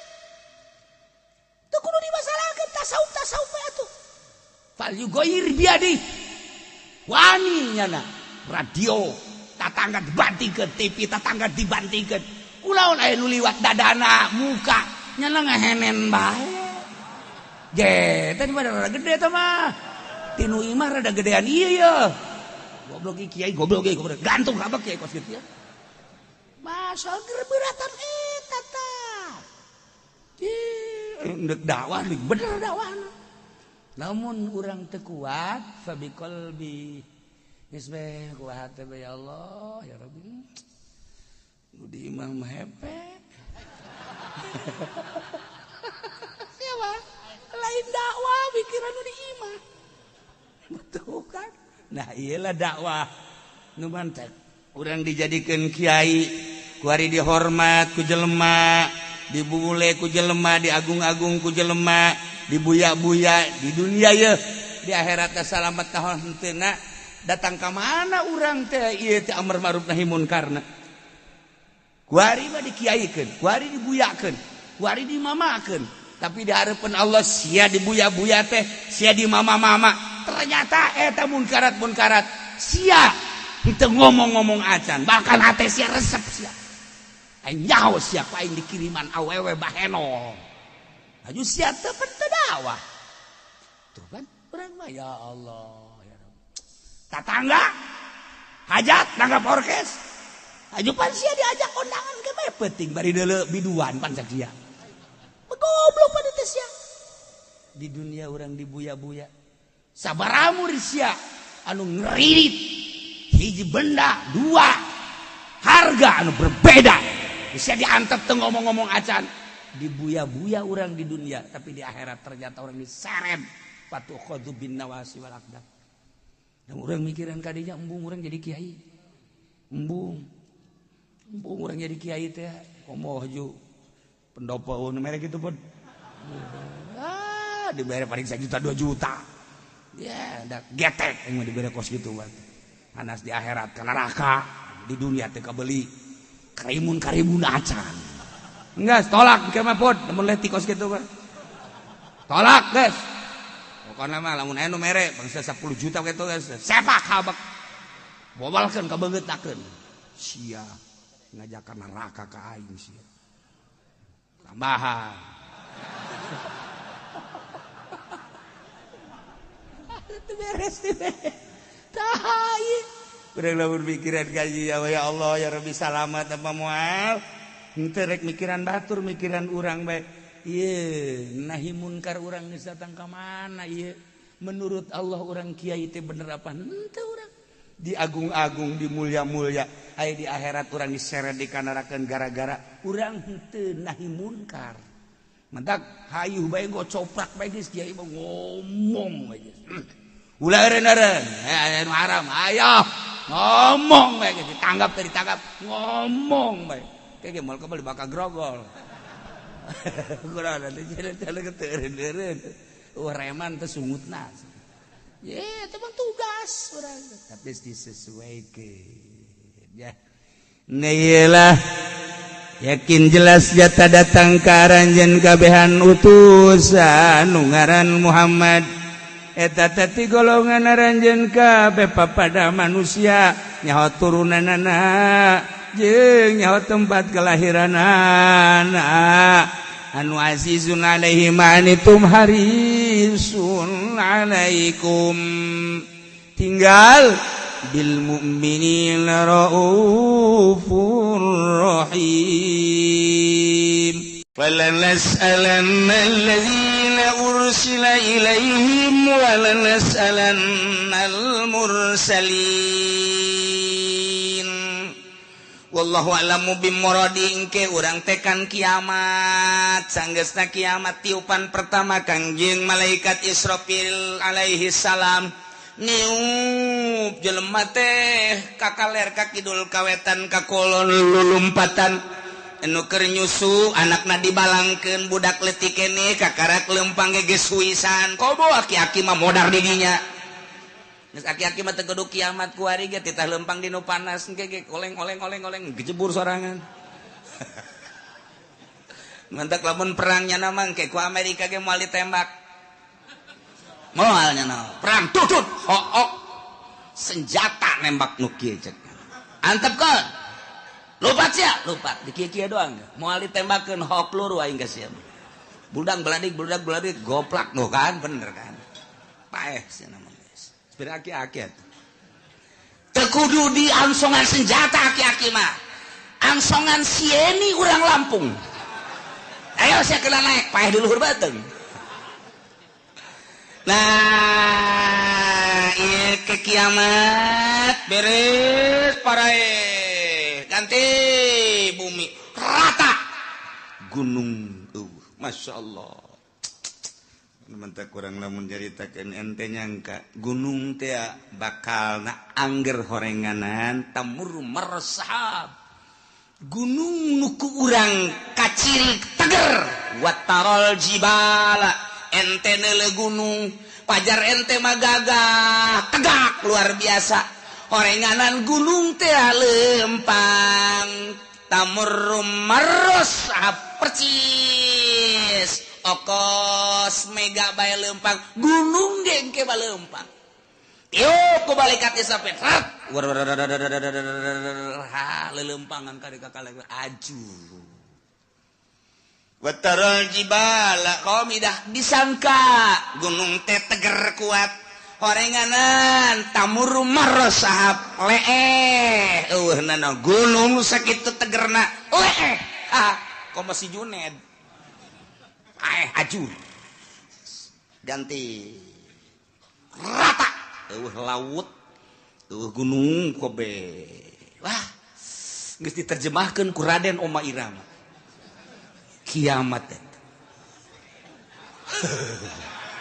Teu kudu dimasalahkeun tasawuf-tasawuf we atuh. Falyughayyir biyadi. Wani nyana radio tatangga dibantingkeun, TV tatangga dibantingkeun. Kulaon aya nu liwat dadana muka nyana ngahenen bae. Je, teh di mana rada gede teh mah. Tinu imah rada gedean ieu ye. Goblok ieu kiai, goblok ieu goblok. Gantung kabeh kiai kos kitu ya. Masa gerberatan eta tah. Ih, ndek dakwah bener dakwahna. Lamun urang teu kuat fa biqalbi. Geus we kuat teh ya Allah, ya Rabbi. Nu di imah mah hepe. Siapa? Lain dakwah pikiran nu di imah. Betul kan? Nah, iyalah dakwah nu mantek. Urang dijadikeun kiai, kuari dihormat ku jelema, dibule ku jelema, diagung-agung ku jelema, dibuya-buya di dunia ye, di akhirat salamet tahun henteuna datang ka mana urang teh ieu teh amar ma'ruf nahi munkarna. Kuari mah dikiaikeun, kuari dibuyakeun, kuari dimamakeun, tapi di hareupeun Allah sia dibuya-buya teh, sia dimama-mama. Ternyata eta munkarat-munkarat sia Henteu ngomong-ngomong acan, bahkan hate sia resep sia. Aing nyaho sia ku aing dikiriman awewe baheno. Aju sia teu teu dakwah. Tuh kan urang mah ya Allah ya Rabb. Tatangga hajat nanggap orkes. Aju pan sia diajak kondangan ke bae penting bari deuleu biduan pan sia. Goblok pan teh sia. Di dunia urang dibuya-buya. Sabaraha sia anu ngeririt hiji benda dua harga anu berbeda. Bisa diantep teu ngomong-ngomong acan. Dibuya-buya urang di dunia, tapi di akhirat ternyata orang diseret patukhadzu bin nawasi wal aqdam. Dan urang mikiran kadinya embung urang jadi kiai. Embung. Embung urang jadi kiai teh komo ju pendopo merek gitu pun. Ah, dibere paling 1 juta 2 juta. Ya, da getek yang dibere kos gitu bang. Anas di akhirat ke neraka, di dunia teh kabeli karimun-karimun acan. Enggak, tolak ke mah pod, lamun leutik kos kitu mah. Tolak, guys. Pokona mah lamun aya nu mere bangsa 10 juta kitu guys. Sepak habek. Bobalkeun ka beungeutakeun. Sia ngajakan neraka ka aing sia. Tambahan. Itu beres teh. Tah ieu. Urang lamun mikiran gaji ya Allah ya Rabbi salamat apa moal. Henteu rek mikiran batur mikiran urang bae. Ieu nahi munkar urang geus datang ka mana ieu? Menurut Allah urang kiai teh bener apa henteu urang? Diagung-agung, dimulia-mulia, aya di akhirat urang diseret dikanarakeun gara-gara urang henteu nahi munkar. Mentak hayuh bae gocoprak bae geus kiai mah ngomong bae geus. Ulah eureun-eureun, aya nu haram, ayo ngomong bae geus ditanggap teh ditangkap, ngomong bae. Kayak moal kebal bakal grogol. Kurang nanti jalan-jalan ke eureun-eureun. Wah reman teh sungutna. Ye, itu mah tugas urang. Tapi disesuaikan ya. Nah, yakin jelas jata datang ka aranjeun kabehan utusan nu ngaran Muhammad. Eta teh ti golongan aranjeun kabeh papada manusia nyaho turunanana jeung nyaho tempat kelahiranana. Anu azizun alaihi ma anitum harisun alaikum. Tinggal bil mu'minina raufur rahim. Falanas'alanna alladzina ursila ilaihim wa lanas'alannal mursalin. Wallahu a'lamu bimuradi engke urang tekan kiamat sanggeusna kiamat tiupan pertama Kangjeng malaikat Israfil alaihi salam niup jelema teh kakaler ka kidul kawetan ka kolon lulumpatan anu keur nyusu anakna dibalangkeun budak leutik keneh kakarak leumpang ge geus huisan komo aki-aki mah modar di dinya. Geus aki-aki mah teu kudu kiamat ku ari ge titah leumpang di nu panas engke ge oleng-oleng-oleng-oleng gejebur sorangan. Mantak lamun perang nya mah engke ku Amerika ge moal ditembak. Moal nya perang tutut hook senjata nembak nu kieu cek. Antepkeun. Lupat sia, lupat di kieu-kieu doang. Moal ditembakeun hook peluru aing ka sia. Budak beladik goplak nu kan bener kan. Paeh sia mah. Aki-aki teu kudu di angsongan senjata aki-aki mah angsongan sieni urang Lampung ayo saya kena naik paeh di luhur bateung. Nah ieu ke kiamat beres parae ganti bumi rata gunung Masya Allah. Mentak kurang lamun nyaritakeun ente nyangka gunung teh bakal na angger horenganan tamur marsahab gunung nu ku urang kacirik teger watarol jibala ente neuleuh gunung pajar ente mah gagah tegak luar biasa horenganan gunung teh lempang tamur marsahab percis okos mega bae lempang gunung ge engke baleumpang Tiup ku malaikat Israfil. Ha leuleumpangan ka kaleng aju. Wataral jibala qamidah disangka gunung teh teger kuat. Horenganan tamuru marra sahab leeh eueuhnana gunung sakitu tegerna leeh. Ah, komo si Juned. Aeh aju. Ganti rata eueuh laut eueuh gunung kobe. Wah, geus diterjemahkeun ku Raden Oma Irama. Kiamat eta.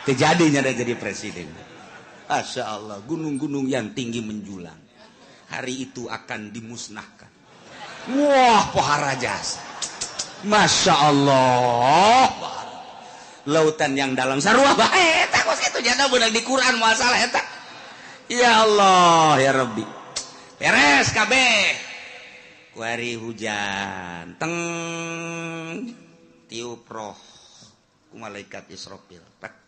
Terjadinya ada jadi presiden. Masya Allah, gunung-gunung yang tinggi menjulang hari itu akan dimusnahkan. Wah, pohara jasa. Masya Allah. Lautan yang dalam sarua bae eta kos kitu jana beunang di Quran masalah eta. Ya Allah, ya Rabbi. Beres kabeh. Kuari hujan teng tiup roh ku malaikat Israfil. Pek.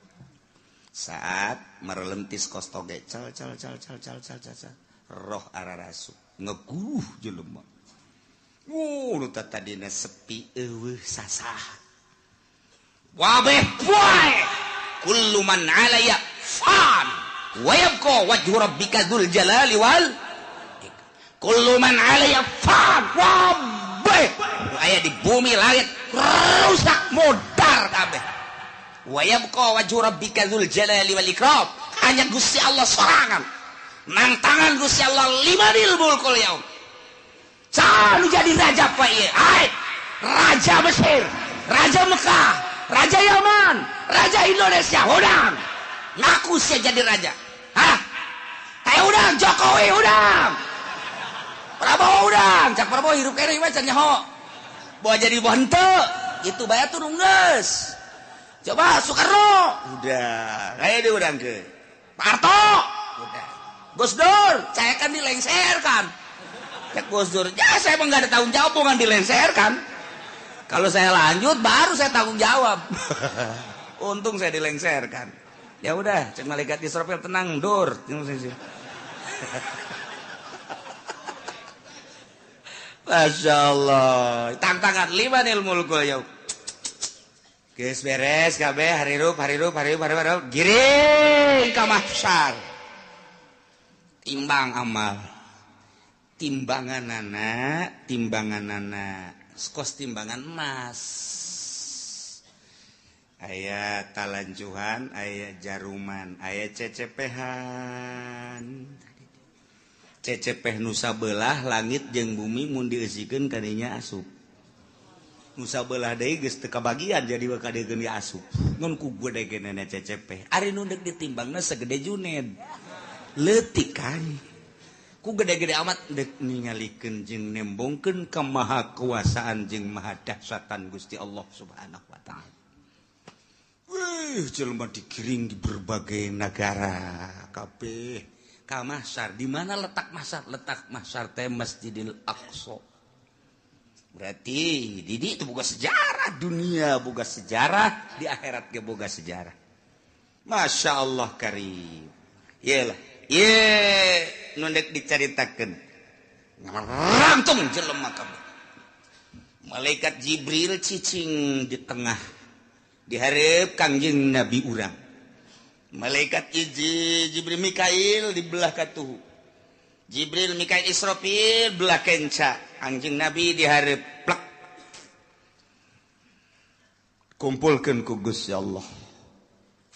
Saat merelentis kos toge cal cal cal cal cal cal cal roh ararasu ngeguh jelema. Wuh, nu tadina sepi eueuh sasah. Wabeh poe kullu man 'alaya fan wa yabqa wajhu rabbika dzul jalali wal kullu man 'alaya fan. Wabeh aya di bumi langit rusak modar kabeh. Wa yabqa wajhu rabbika dzul jalali wal ikram. Hanya Gusti Allah sorangan nang tangan Gusti Allah limanil mulkul yaum. Saha nu jadi raja pa ieu? Ai raja Mesir, raja Mekah, raja Yaman, raja Indonesia, udang ngaku sia jadi raja. Hah? Kayak udang Jokowi udang, Prabowo udang, cak Prabowo hirup kene mah can nyaho. Bawa jadi bawa henteu, itu bae turun geus. Coba Soekarno, udah, kayak dia udang ke. Pak Harto, udah. Gus Dur, saya kan dilengserkan. Cak Gus Dur, ya saya emang gak ada tanggung jawab, bukan dilengserkan. Kalau saya lanjut baru saya tanggung jawab. Untung saya dilengserkan. Ya udah, cek malaikat Israfil tenang, dur. Masya Allah. Tantangan limanil mulkul yaum. Geus beres kabeh harirup harirup harirup harirup giring ka mahsyar. Timbang amal. Timbanganana, timbanganana. Kos timbangan emas. Aya talanjuhan, aya jaruman, aya cecepehan. Cecepeh nusa belah langit jeung bumi mun dieusikeun kadinya asup. Nusa belah deui geus teu kabagian jadi bakal dieun ge asup. Ngan ku gede-gedena cecepeh. Ari nu deuk ditimbangna segede Juned. Leutik kan. Ku gede-gede amat dek ningalikeun jeung nembongkeun kemahakuasaan jeung maha dahsyatan Gusti Allah Subhanahu wa taala. Wih, jelema digiring di berbagai negara kabeh ka mahsyar. Di mana letak mahsyar? Letak mahsyar teh Masjidil Aqsa. Berarti di itu boga sejarah dunia, boga sejarah di akhirat ge boga sejarah. Masya Allah karim. Iyalah. Ye, nu dek dicaritakeun. Ngarangtung jelema kabeh. Malaikat Jibril cicing di tengah dihareup Kangjeng Nabi urang. Malaikat Jibril Mikail di belah katuhu. Jibril Mikail Israfil belah kenca. Kangjeng Nabi dihareup plek. Kumpulkeun ku Gusti Allah.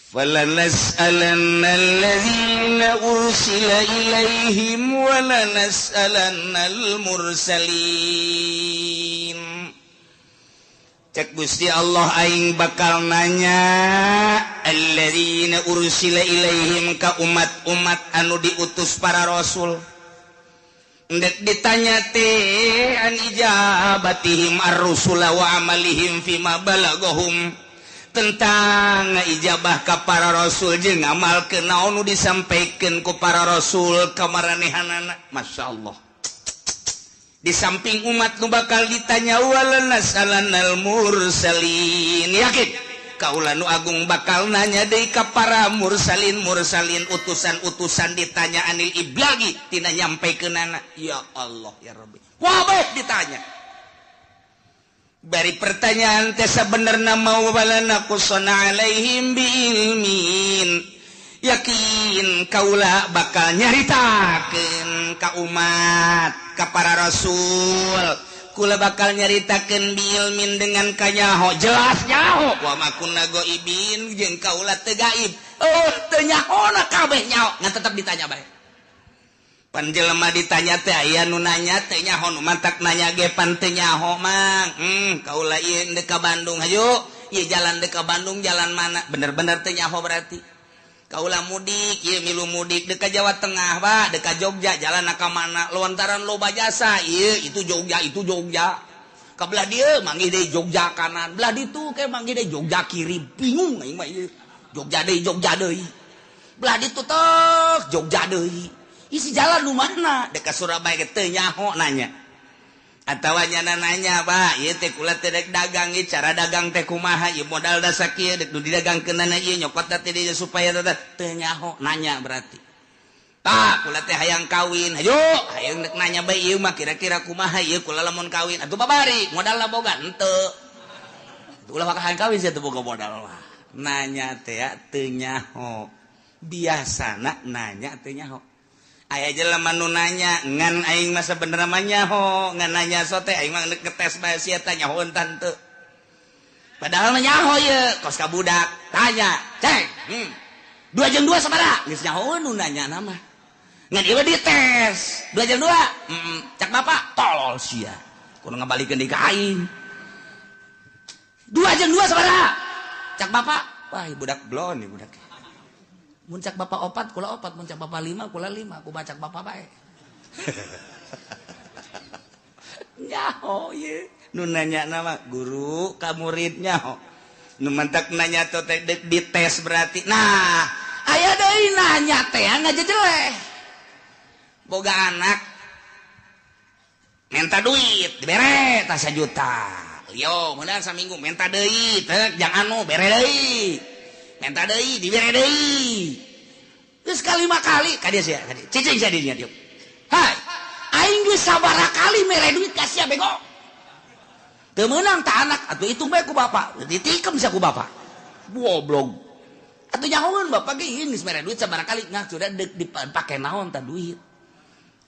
فَلَنَسْأَلَنَّ الَّذِينَ أُرْسِلَ إِلَيْهِمْ وَلَنَسْأَلَنَّ الْمُرْسَلِينَ. Cek Gusti Allah aing bakal nanya alladzina ursila ilaihim ka umat-umat anu diutus para rasul. Ndek ditanya teh an ijabatihim ar-rusula wa amalihim fima balagahum, tentang ijabah ka para rasul jeung ngamalkeun naon nu disampaikeun ku para rasul ka maranehanana. Masya Allah. Di samping umat nu bakal ditanya wala nasalanal mursalin. Yakin Kaula nu agung bakal nanya deui ka para mursalin mursalin utusan-utusan ditanya anil iblagi tina nyampekeunana. Ya Allah ya Rabbi. Wabeh ditanya. Bari pertanyaan teh sabenerna mau walana qusana alaihim biilmin. Yakin kaula bakal nyaritakeun ka umat, ka para rasul. Kula bakal nyaritakeun biilmin dengan kanyaho jelas nyaho wa ma kunna ghaibin jeung kaula teu gaib. Oh teu nyahona kabeh nyaho ngan tetep ditanya bae. Pan jelema ditanya teh aya nu nanya teu nyaho nu mantak nanya ge pan teu nyaho mang. Kaula ieu deuk ka Bandung hayu ieu jalan deuk ka Bandung jalan mana bener-bener teu nyaho berarti. Kaula mudik ieu milu mudik deuk ka Jawa Tengah Pak deuk ka Jogja jalan ka mana lontaran loba jasa ieu itu Jogja itu Jogja ka belah dieu manggih deui Jogja kanan belah ditu ke manggih deui Jogja kiri bingung aing mah ieu Jogja deui belah ditu tek Jogja deui isi jalan nu mana deuk ka Surabaya ge teu nyaho nanya atawa nyana nanya Pak ieu teh kula teh dek dagang ieu cara dagang teh kumaha ieu modal da sakieu dek nu didagangkeunana ieu nyokot teh dieu supaya teu nyaho nanya berarti. Tah kula teh hayang kawin hayu hayang dek nanya bae ieu mah kira-kira kumaha ieu kula lamun kawin atuh babari modalna boga henteu ulah maka hayang kawin sia teu boga modal mah nanya teh teu nyaho biasana nanya teu nyaho. Aya jelema nu nanya ngan aing mah sabenerna mah nyaho ngan nanya sote aing mah ngetes bae sia teh nyahoeun tante. Padahal mah nyaho ieu kos ka budak tanya cek 2 jeung 2 sabaraha geus nyahoeun nu nanya na mah ngan ieu dites 2 jeung 2 cak bapak tolol sia kudu ngabalikeun deui ka aing 2 jeung 2 sabaraha cak bapak wah budak blon ieu budak. Mun cak bapak opat kula opat, mun cak bapak lima kula lima, ku bacak bapak bae. Nyaho ieu nu nanya nama guru ka murid nyaho. Nu mantak nanya teh dites berarti. Nah, aya deui nanya teh ngajejeleh. Boga anak minta duit dibere tah 1 juta. Yo, meunang saminggu minta deui teh jang anu bere deui. Minta deui dibere deui. Geus kalima kali ka dieu sia, ka dieu. Cicing sia di dieu. Hai, aing geus sabaraha kali mere duit ka sia bego. Teu meunang ta anak atuh hitung bae ku bapak. Ditikem sia ku bapak. Goblok. Atuh nyahoeun bapak ge ieu geus mere duit sabaraha kali ngah sudah deuk dipake naon ta duit.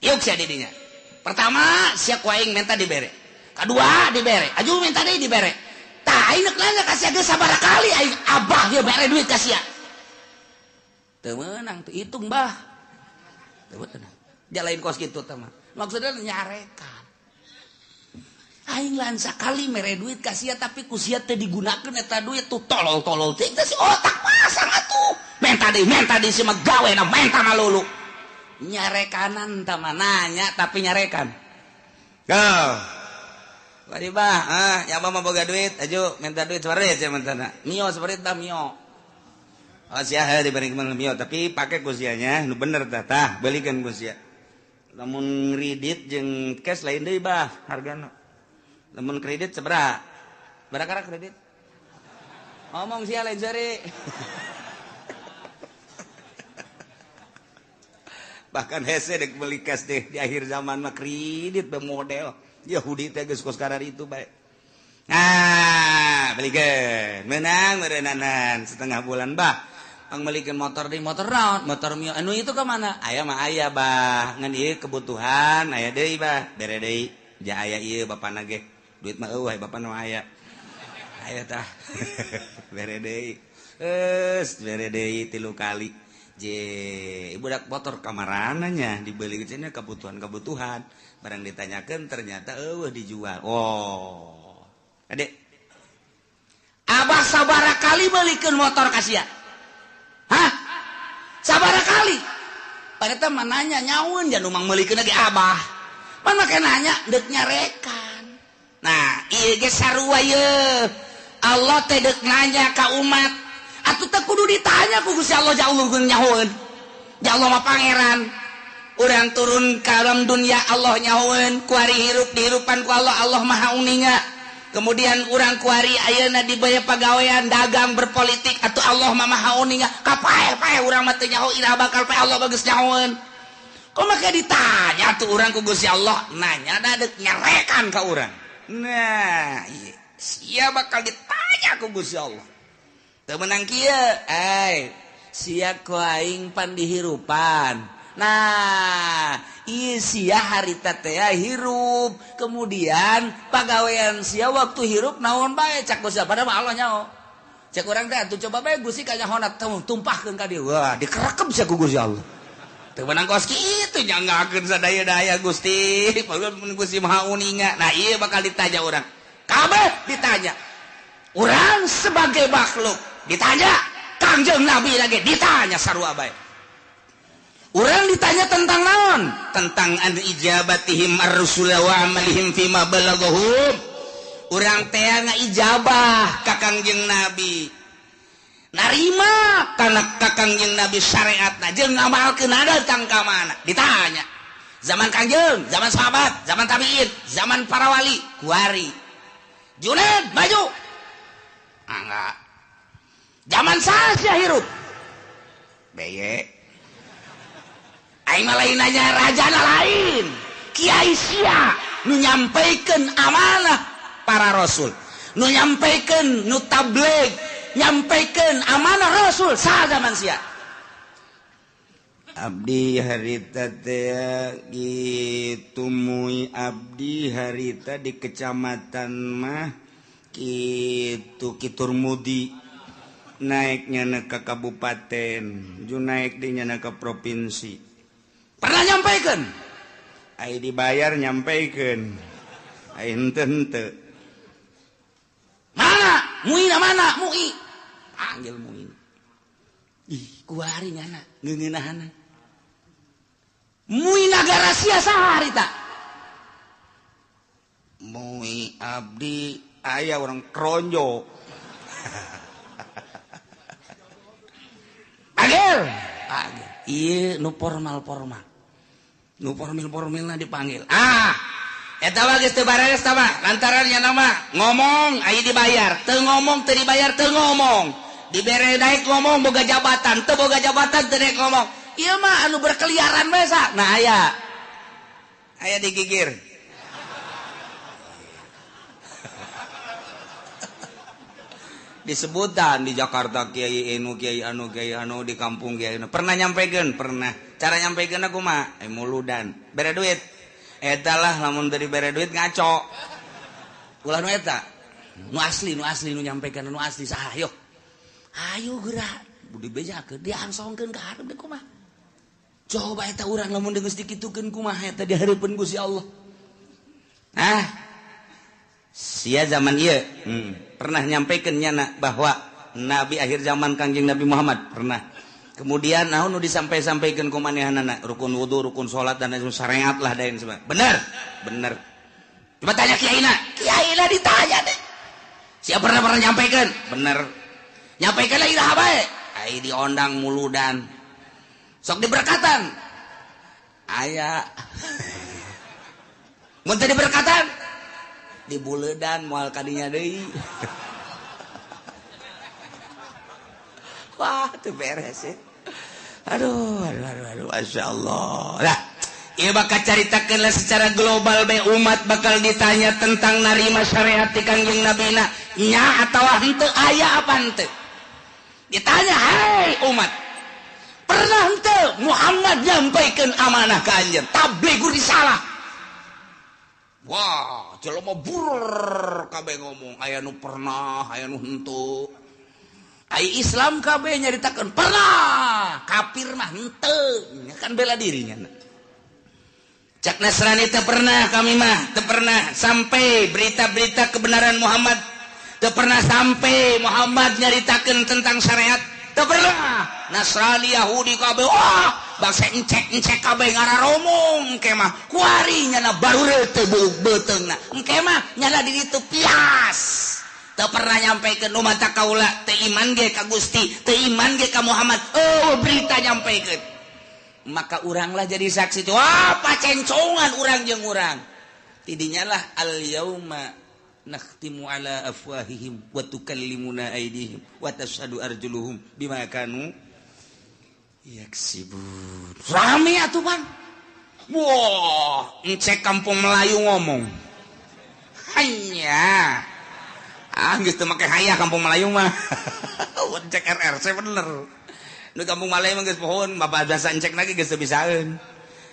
Yuk sia di dinya. Pertama sia ku aing minta dibere. Kadua dibere. Aju minta deui dibere. Tah aing nanya ka sia geus sabaraha kali aing abah ieu mere duit ka sia. Teu meunang teu hitung bah. Teu meunang. Jalain kos kitu teh mah. Maksudna nyarekan. Aing lain sakali mere duit ka sia tapi ku sia teu digunakeun eta duit tuh tolol-tolol teh si otak pasang atuh. Menta deui si mah gawena menta malulu. Nyarekanan tah mah nanya tapi nyarekan. Go. Bari bah, ya mah boga duit, aju minta duit separit sia mentana. Mio separit dah mio. Oh sia heuh diberi mio, tapi pake ku sianya nu bener tah tah, belikeun ku sia. Lamun kredit jeung cash lain deui bah hargana. Lamun kredit sabaraha? Barakara kredit? Ngomong sia lain seri. Bahkan hese dek beli cash deh di akhir zaman mah kredit be model Yahudi teh geus kos karar itu bae. Nah, belikeun. Menang meureunnanan setengah bulan bah. Ang melikeun motor di motor naon? Motor mio anu itu ka mana? Aya mah aya bah. Ngan ieu kebutuhan aya deui bah. Bere deui. Ja aya ieu bapana ge. Duit mah eueuh bapana mah aya. Aya tah. Bere deui. Geus bere deui 3 kali. Je, budak motor kamarananya dibeli cenah kebutuhan-kebutuhan. Barang ditanyakan ternyata eueuh dijual. Oh. Adek. Abah sabaraha kali belikeun motor ka sia? Hah? Sabaraha kali? Padahal mah nanya nyaun jan umang meulikeun lagi abah. Pan make nanya deuk nyarekan. Nah, ieu ge sarua ye. Allah teh deuk nanya ka umat. Atuh teh kudu ditanya ku Gusti Allah ja Allah nyahoeun. Ja Allah mah pangeran. Urang turun ka alam dunia Allah nyahoeun, ku ari hirup dihirupan ku Allah, Allah maha uninga. Kemudian urang kuari ayeuna dibaya pagawean dagang berpolitik atau Allah mah maha uninga kapae-pae urang mah teu nyaho iraha bakal pae Allah bagus nyahoeun. Kok make ditanya tuh urang ku Gusti Allah nanya da deuk nyarekan ka urang. Nah, ieu sia bakal ditanya ku Gusti Allah. Teu meunang kieu, ai sia ku aing pan dihirupan. Nah, sia harita teh hirup, kemudian pagawean sia waktu hirup naon bae cak Gusti padahal mah Allah nyaho. Cek urang teh atuh coba bae Gusti kanyahona tumpahkeun ka dieu. Wah, dikerekep sia ku Gusti Allah. Teu meunang kos kitu nyanggakeun sadaya-daya Gusti, padahal mun Gusti Maha Uninga. Nah, ieu bakal ditanya urang. Kabeh ditanya. Urang sebagai makhluk ditanya, Kangjeng Nabi lagi ditanya sarua bae. Orang ditanya tentang naon? Tentang an ijabatihim ar-rusula wa amalihim fima balaghahum. Urang teh ngaijabah ka Kangjeng Nabi. Narima kana ka Kangjeng Nabi syariatna jeung ngamalkeun datang ka mana? Ditanya. Zaman Kangjeng, zaman sahabat, zaman tabi'in, zaman para wali, kuari. Junaid maju. Enggak. Zaman saha hirup? Beye. Aing mah lain nanya rajana lain. Kiai sia nu nyampaikan amanah para rasul, nu nyampaikan nu tabligh, nyampaikan amanah rasul saha zaman sia. Abdi harita teh kitu mui abdi harita di kecamatan mah kitu Kiturmudi naiknya na ke kabupaten, ju naik dinya na ke provinsi. Pernah nyampaikan? Ai dibayar nyampaikan. Ai henteu henteu. Mana? Muina mana? Mui. Panggil Muin. Ih, kuari nyana ngeungeunahana. Mui nagara sia saha harita? Mui abdi aya orang Kronjo. Panggil. Panggil. Ieu nu formal-formal. Nu formil-formilna dipanggil. Ah, eta mah geus teu bareres tah mah. Lantaran nya nama ngomong aya dibayar, teu ngomong teu dibayar teu ngomong. Dibere naik ngomong boga jabatan, teu boga jabatan teu naik ngomong. Ieu mah anu berkeliaran bae sa. Nah aya. Aya digigir. Disebutan di Jakarta kiai anu kiai anu kiai anu di kampung kiai anu. Pernah nyampekeun? Pernah. Cara nyampekeun aku mah muludan. Bere duit. Eta lah lamun teu dibere duit ngaco. Ulah nu eta. Nu asli nu nyampekeun nu asli saha ayo. Ayo geura dibejakeun diangsongkeun ka hareup deui kumaha. Coba eta urang lamun geus dikitukeun kumaha eta di hareupeun Gusti Allah. Ah. Sia zaman ieu pernah nyampaikan nyana bahwa nabi akhir zaman Kangjeng Nabi Muhammad pernah. Kemudian naon nu disampai-sampaikeun ku manehanana rukun wudu, rukun salat dan lain syariat lah dan sebagainya. Bener? Bener. Coba tanya kiaina. Kiaina ditanya deh. Sia pernah nyampaikan? Bener. Nyampaikan lah iraha bae. Ai diondang muludan. Sok diberkatan. Aya. Mun teu diberkatan dibuledan moal kadinya deui. Wah, teu beres ya. Aduh, aduh, aduh, aduh, Masya Allah. Lah, ieu bakal caritakeun lah secara global bae umat bakal ditanya tentang narima syariat ti Kangjeng Nabina nya atawa henteu aya apa henteu. Ditanya, "Hai umat, pernah henteu Muhammad nyampaikeun amanah ka anjeun? Tabligh risalah." Wah, jelema burur kabeh ngomong aya nu pernah, aya nu henteu. Ai Islam kabeh nyaritakeun pernah, kafir mah henteu, kan bela dirinya. Cak Nasrani teu pernah kami mah, teu pernah sampai berita-berita kebenaran Muhammad, teu pernah sampai Muhammad nyaritakeun tentang syariat, teu pernah. Nasrani Yahudi kabeh wah, bangsa encek-encek kabeh ngararomong engke mah kuari nyana baru teu beuteungna. Engke mah nyana di ditu pias. Teu pernah nyampaikan nu mata kaula teu iman ge ka Gusti, teu iman ge ka Muhammad. Oh, berita nyampaikan. Maka uranglah jadi saksi. Wah, pacencongan urang jeung urang. Tidinya lah al yauma Nakhtimu ala afwahihim wa tukallimuna aydihim wa tashhadu arjuluhum bima kanu yaksibun. Rame atuh pan. Wah, encek kampung Melayu ngomong. Hanya ah geus teu make hayah kampung Melayu mah. Encek RRC bener. Nu kampung Melayu mah geus pohon, bapak biasa encek lagi geus teu bisaeun.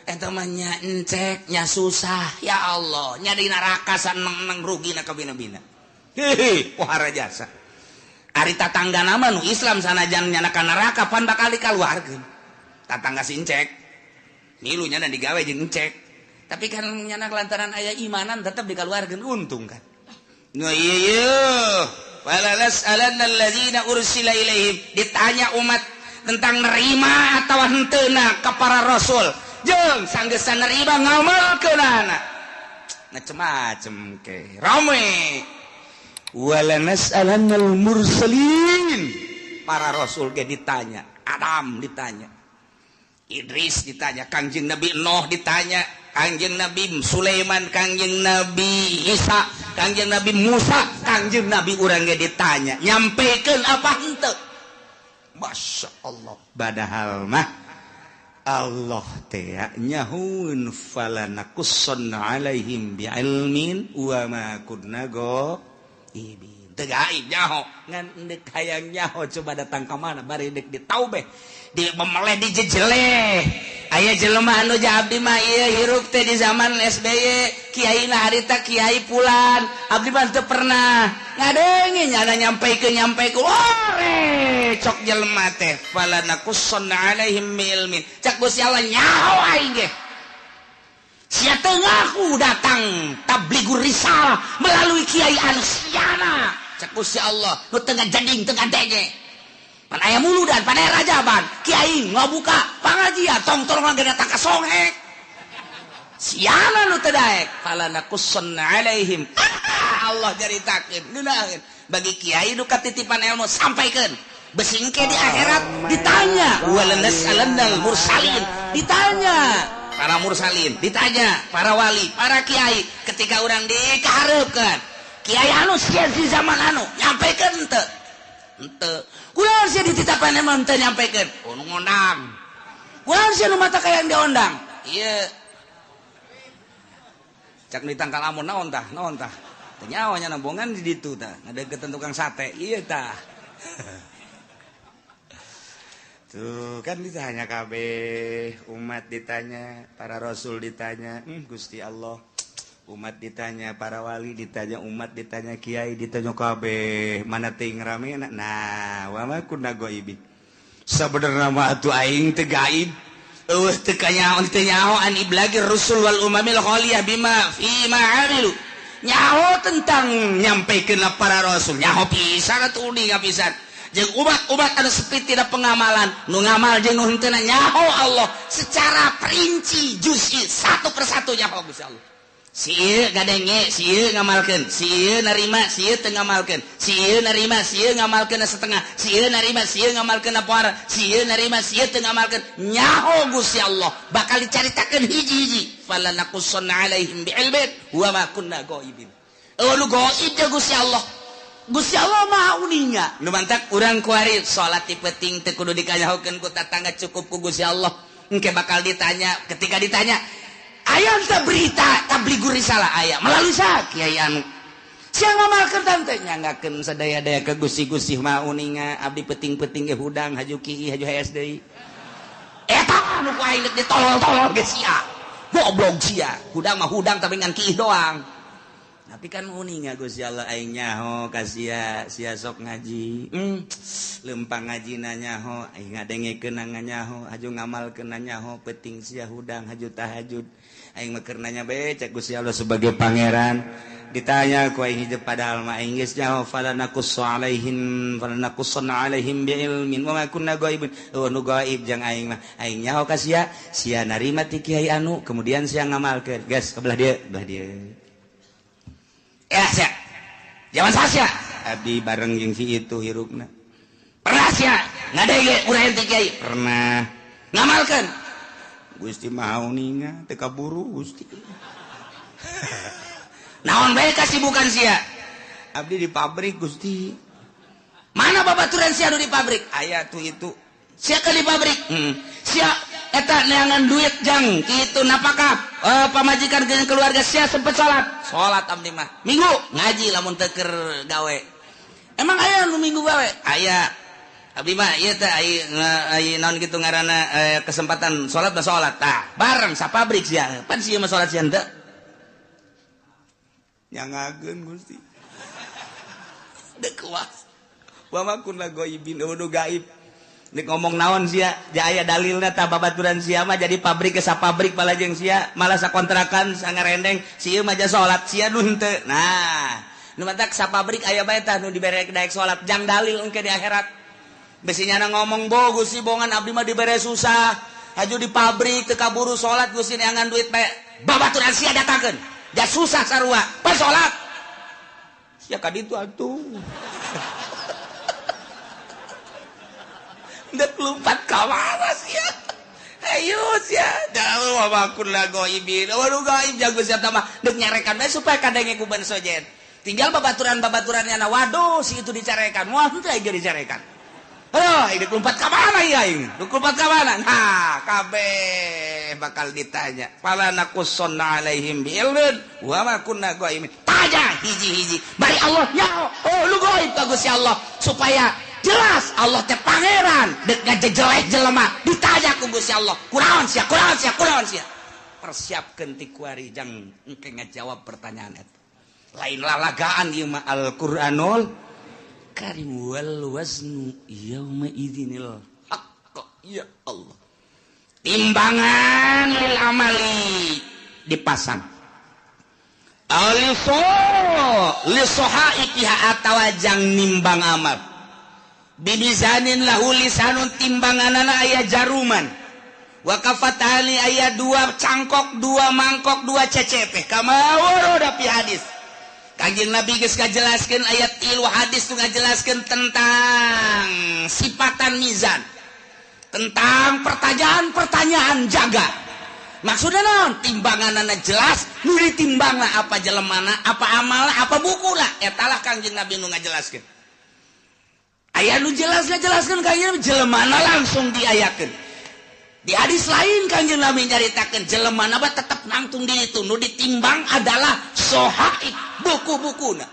Eta mah nya encek nya susah ya Allah, nya di neraka saneng-neng rugi na kabina-bina. Hehe, pohara jasa. Ari tatangga nama nu Islam sanajan nyana ka neraka pan bakal dikaluarkeun. Tatangga si encek. Milu nyana digawe jeung encek. Tapi kan nyana lantaran aya imanan tetep dikaluarkeun untung kan. Nu ieu wala nas'alanna alladzina ursila ilaihim, ditanya umat tentang nerima atawa henteuna ka para rasul. Jeung sanggeusna nerima ngamalkeunana. Macem-macem ke. Rame. Wala nas'alannal mursalin. Para rasul ge ditanya, Adam ditanya, Idris ditanya, Kangjeng Nabi Nuh ditanya, Kangjeng Nabi Sulaiman, Kangjeng Nabi Isa, Kangjeng Nabi Musa, Kangjeng Nabi urang ge ditanya, nyampekeun apa henteu? Masya Allah. Padahal mah Allah teh nyahun falanakussanna alaihim bi'ilmin wa ma kunna ghaibin. Teu gaib nyaho, ngan deuk hayang nyaho coba datang ka mana bari deuk ditaubeh, di memeleh dijejeleh. Aya jelema anu abdi mah ieu hirup teh di zaman SBY, kiai na harita kiai pulan, abdi mah teu pernah ngadenge nyana nyampeikeun nyampeikeun. Ore cok jelema teh falanakussanna alaihim bi'ilmin. Cak Gusti Allah nyaho aing ge. Sia teu ngaku datang tabligur risalah melalui kiai anu siana. Cak Gusti Allah nu teu ngajading teu ngadenge. Pan aya muludan, pan aya rajaban, kiai ngabuka pangajian tong-tong ge datang ka songhek. Siana nu teu daek falanakussanna alaihim. Allah caritakeun ngeunaheun bagi kiai nu katitipan ilmu sampaikeun. Besingke di akhirat ditanya walanas'alannal mursalin, ditanya para mursalin, ditanya para wali, para kiai ketika urang dikahareupeun. Kiai anu sia di zaman anu nyampekeun henteu? Henteu. Kunaon sia dititapan emang teu nyampekeun? Oh nu ngondang. Kunaon sia nu mata kayang diondang? Ieu. Cak ditangkal amun naon tah? Naon tah? Teu nyaho nya nambongan di ditu tah, ngadeukeutan tukang sate. Ieu tah. Tuh kan ditanya kabeh, umat ditanya, para rasul ditanya, Gusti Allah. Umat ditanya, para wali ditanya, umat ditanya, kiai ditanya kabeh, mana ting rame nah, wa ma kunna ghaibin. Sabenerna mah atuh aing teu gaib. Eueuh teu kanyaho teu nyaho an iblagir rusul wal umamil khaliyah bima fi ma amilu. Nyaho tentang nyampikeun para rasul, nyaho pisan atuh uninga pisan. Jeung umat-umat anu sepi tidak pengamalan, nu ngamal jeung nu henteu nyaho Allah secara perinci juz'i satu persatu nyaho Gusti Allah. Si ieu gadenge, si ieu ngamalkeun, si ieu narima, si ieu teu ngamalkeun, si ieu narima, si ieu ngamalkeun setengah, si ieu narima, si ieu ngamalkeun poara, si ieu narima, si ieu teu ngamalkeun. Nyaho Gusti Allah bakal dicaritakeun hiji-hiji. Falanakussanna alaihim bi'ilmin wa ma kunna ghaibin. Eueuh nu gaib teh Gusti Allah. Gusti Allah Maha uninga. Nu mantak urang kuari salat ti peuting teu kudu dikanyahokeun ku tatangga, cukup ku Gusti Allah. Engke bakal ditanya, ketika ditanya aya teu berita tabligur risalah aya melalui saha kiai anu. Sia ngamalkeun tante nyanggakeun sadaya-daya ke Gusti-Gusti Maha uninga, abdi peuting-peuting ge hudang haju kieu haju hees deui. Eta anu ku aing deuk ditolol-tolol ge sia. Goblok sia. Hudang mah hudang tapi ngan kiih doang. Tapi kan uninga Gusti Allah aing nyaho ka sia, sia sok ngaji. Lempang ngajina nyaho, aing ngadengekeun nyaho, haju ngamalkeun nyaho, peuting sia hudang haju tahajud. Aing mah keur nanya bae cek Gusti Allah sebagai pangeran. Ditanya ku aing hidup padahal mah aing geus nyaho falanakussu alaihim falanakussanna alaihim biilmin wa ma kunna ghaibin. Oh nu gaib jang aing mah. Aing nyaho ka sia, sia narima ti kiai anu, kemudian sia ngamalkeun. Geus ke belah dieu, belah dieu. Ya sia. Zaman sia abdi bareng jeung si itu hirupna. Pernah sia ngadege urang ti kiai? Pernah. Ngamalkeun. Gusti Maha uninga teu kaburu Gusti. Naon bae kasibukan sia? Abdi di pabrik Gusti. Mana babaturan sia nu di pabrik? Aya tuh itu. Sia ke di pabrik. Sia eta neangan duit jang kitu napakah pamajikan jeung keluarga sia sempet salat. Salat abdi mah. Minggu ngaji lamun teu keur gawe. Emang aya nu minggu gawe? Aya. Abdi mah ieu teh ai naon kitu ngaranna kesempatan salat mah salat. Tah, bareng sa pabrik sia. Pan sia mah salat sia henteu. Nyangakeun Gusti. Dek kuas. Wa ma kunna ghaibin udu gaib. Nek ngomong naon sia, jaya dalilna tah babaturan sia mah jadi pabrik ke sapabrik balajeng sia, malah sakontrakan sangarendeng si ieu mah ja salat sia nu henteu. Nah, nu matak sapabrik aya bae tah nu dibere daek salat jang dalil engke di akhirat. Besi nyana ngomong bo Gusti bongan abdi mah dibere susah, haju di pabrik teu kaburu salat Gusti neangan duit bae. Babaturan sia datangkeun. Ja susah sarua, pas salat. Sia ka ditu atuh. Dek lompat ka mana sia? Ayo sia, dah wa kunna ghaibin. Waduh gaib jago sia mah dek nyarekan bae supaya kadenge ku ban sojen. Tinggal babaturan-babaturannya na waduh si itu dicarekan. Wah henteu aing dicarekan. Aduh, dek lompat ka mana ieu aing? Dek lompat ka mana? Nah, kabeh bakal ditanya. Fala naqussanna alaihim bi'ilmin wa ma kunna ghaibin. Tanya hiji-hiji. Bari Allah nyaho. Oh, lu gaib ka Gusti Allah supaya jelas Allah teh pangeran dek ngajejelek jelema ditanya ku Gusti Allah kunaon sia kunaon sia kunaon sia persiapkeun ti kuari jang engke ngajawab pertanyaan eta lain lalagaan ieu mah Al-Qur'anul Karim wal waznu yauma idzinil haqq. Ya Allah, timbangan lil amali dipasang aliso lisoha ikiha atawa jang nimbang amal bibizanin lahu lisanun timbanganana aya jaruman wa kafatani aya dua cangkok dua mangkok dua cecepe kama warada fi hadis. Kanjeng Nabi geus ngajelaskeun ayat tilu hadis nu ngajelaskeun tentang sifatan mizan, tentang pertanyaan-pertanyaan jaga. Maksudna naon? Timbanganana jelas, nu ditimbangna apa jelemana, apa amalna, apa bukuna, eta lah Kanjeng Nabi nu ngajelaskeun. Aya nu jelas ngajelaskeun kanjeng jelemana langsung diayakeun. Di hadis lain kanjeng Nabi nyaritakeun jelemana mah tetep nangtung di itu, nu ditimbang adalah sohaib buku-bukuna.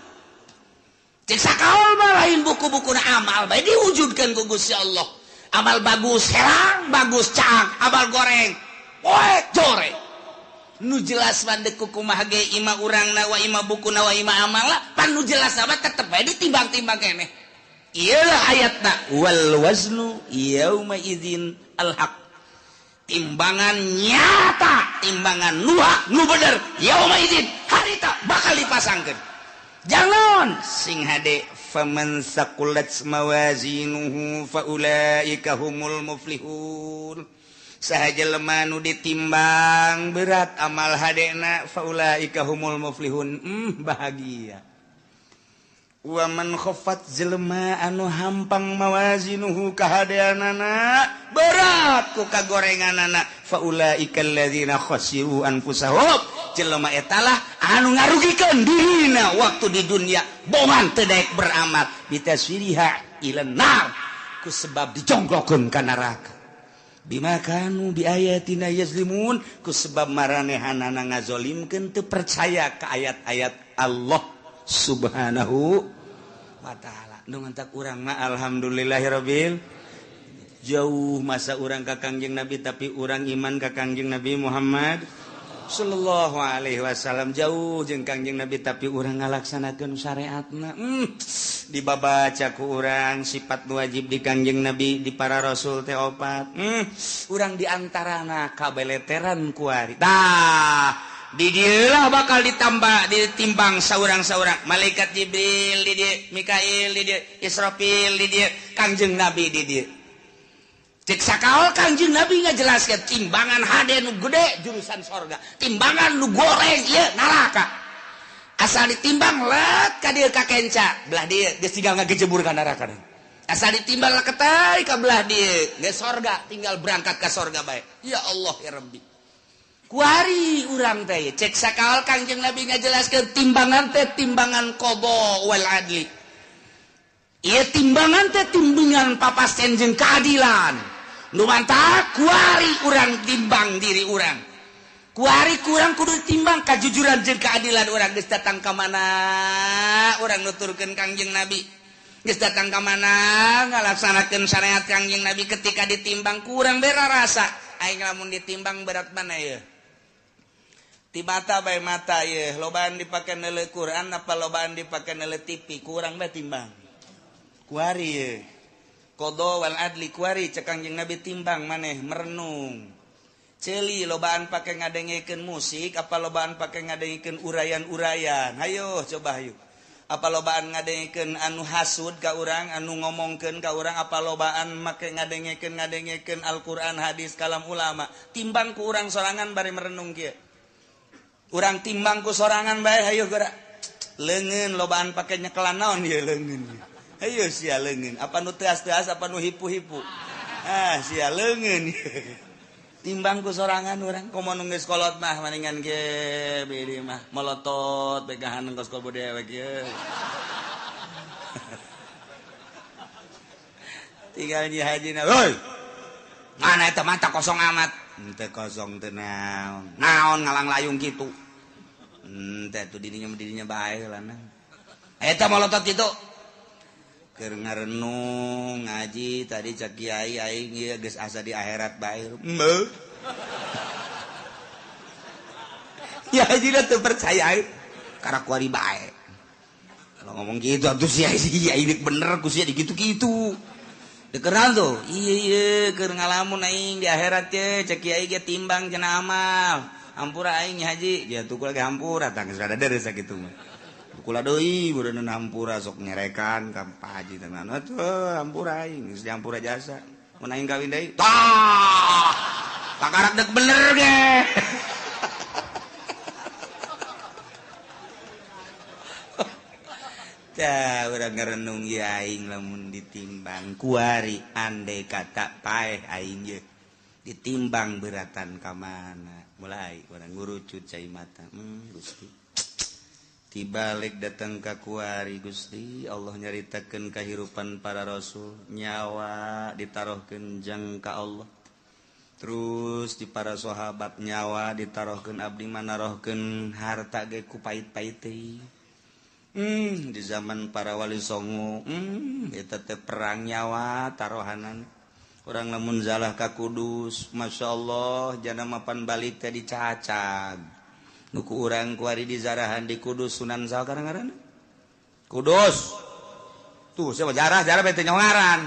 Cek sakaol mah lain buku-bukuna amal bae diwujudkeun ku Gusti Allah. Amal bagus herang, bagus caang, amal goreng poek joreng. Nu jelas mah deuk kumaha ge ima urangna wa ima bukuna wa ima amalna, pan nu jelas mah tetep bae ditimbang-timbang keneh. Iyalah ayatna wal waznu yauma idzin al haq. Timbangan nyata, timbangan nu hak, nu bener, yauma idzin harita bakal dipasangkeun. Jangan sing hade faman saqulat mawazinuhu faulaika humul muflihun. Saha jelema nu ditimbang berat amal hadena faulaika humul muflihun. Bahagia. Wa man khaffat jelema anu hampang mawazinuhu kahadeanana berat ku kagorenganana faulaika alladzina khasiru anfusahum. Jelema eta lah anu ngarugikeun dirina waktu di dunia bongan teu daek beramal bitaswiriha ilan nar ku sebab dijongklokeun ka neraka bima kanu biayatina yazlimun ku sebab maranehanana ngazolimkeun teu percaya ka ayat-ayat Allah Subhanahu wa ta'ala. Nu mantak urang mah alhamdulillahirabbil jauh masa urang ka Kangjeng Nabi tapi urang iman ka Kangjeng Nabi Muhammad sallallahu alaihi wasallam jauh jeung Kangjeng Nabi tapi urang ngalaksanakeun syariatna. Dibabaca ku urang sifat nu wajib di Kangjeng Nabi di para rasul teh opat. Urang di antarana kabeleteran kuari. Tah di dieulah bakal ditambah ditimbang saurang-saurang malaikat Jibril di dieu, Mikail di dieu, Israfil di dieu, Kangjeng Nabi di dieu. Cek sakaol Kangjeng Nabi ngajelaskeun timbangan hade nu gede jurusan sorga, timbangan nu goreng ieu neraka. Asal ditimbang let ka dieu ka kenca, belah dieu geus tinggal ngagejebur ka neraka. Asal ditimbang leketai ka belah dieu geus sorga, tinggal berangkat ka sorga bae. Ya Allah ya Rabbi. Kuari urang teh cek sakal Kangjeng Nabi ngajelaskeun timbangan teh timbangan qada wal adli. Ieu timbangan teh timbangan papasten jeung keadilan. Nu mantap kuari urang timbang diri urang. Kuari kurang kudu timbang kajujuran jeung keadilan urang geus datang ka mana urang nuturkeun Kangjeng Nabi. Geus datang ka mana ngalaksanakeun syariat Kangjeng Nabi ketika ditimbang kurang bera rasa. Aing lamun ditimbang berat mana ieu? Ti mata bae mata ieu, lobaan dipake neuleuh Quran apa lobaan dipake neuleuh TV, kurang bae timbang. Kuari ieu. Qada wal adli kuari cek Kangjeng Nabi timbang maneh merenung. Ceuli lobaan pake ngadengekeun musik apa lobaan pake ngadengekeun urayan-urayan. Hayo coba hayu. Apa lobaan ngadengekeun anu hasud ka urang, anu ngomongkeun ka urang, apa lobaan make ngadengekeun Al-Qur'an, hadis, kalam ulama. Timbang ku urang sorangan bari merenung kieu. Urang timbang ku sorangan bae hayu geura. Leungeun lobaan pake nyekelan naon ieu leungeun. Hayu sia leungeun, apa nu teas-teas apa nu hipu-hipu. Ah sia leungeun. Timbang ku sorangan urang komo nu geus kolot mah maningan ge bidi mah molotot begahan kos kobo dewek ieu. Tinggal nyi hajina, "Hoi. Mana eta mata kosong amat." Henteu kosong teu naon. Naon ngalang layung kitu. Henteu tuh dirinya bae heulana. Eta molotot kitu. Keur ngarenung ngaji tadi cek kiai aing ieu geus asa di akhirat bae. Heuh. Ya haji teu percaya aing. Karena kuari bae. Kalau ngomong gitu atuh sia sia ini bener ku sia digitu-gitu. Dikeran tuh. Iya iya keur ngalamun aing di akhirat ye cek kiai ge timbang cenah amal. Hampura aing haji, ya tuh lagi hampura tah geus rada deres sakitu mah. Kula deui beureun hampura sok nyerekan ka Pak Haji tenan. Atuh hampura aing geus dihampura jasa. Mun aing kawin deui, tah. Kakarak dek bener ge. Tah urang ngarenung ieu aing lamun ditimbang kuari andai kata paeh aing ye. Ditimbang beratan ka mana. Mulai urang ngurucut cai mata. Gusti. Tibalik datang ka kuari Gusti Allah nyaritakeun kahirupan para rasul nyawa ditaruhkeun jang ka Allah terus di para sahabat nyawa ditaruhkeun abdi manarohkeun harta ge ku pait-pait teh di zaman para wali songo eta teh perang nyawa taruhanan urang lamun zalah ka Kudus masyaallah jana mapan balik teh dicacag nuku urang kuari di zarahan di Kudus Sunan saha ngaranna Kudus tuh siapa jarah bete nyongaran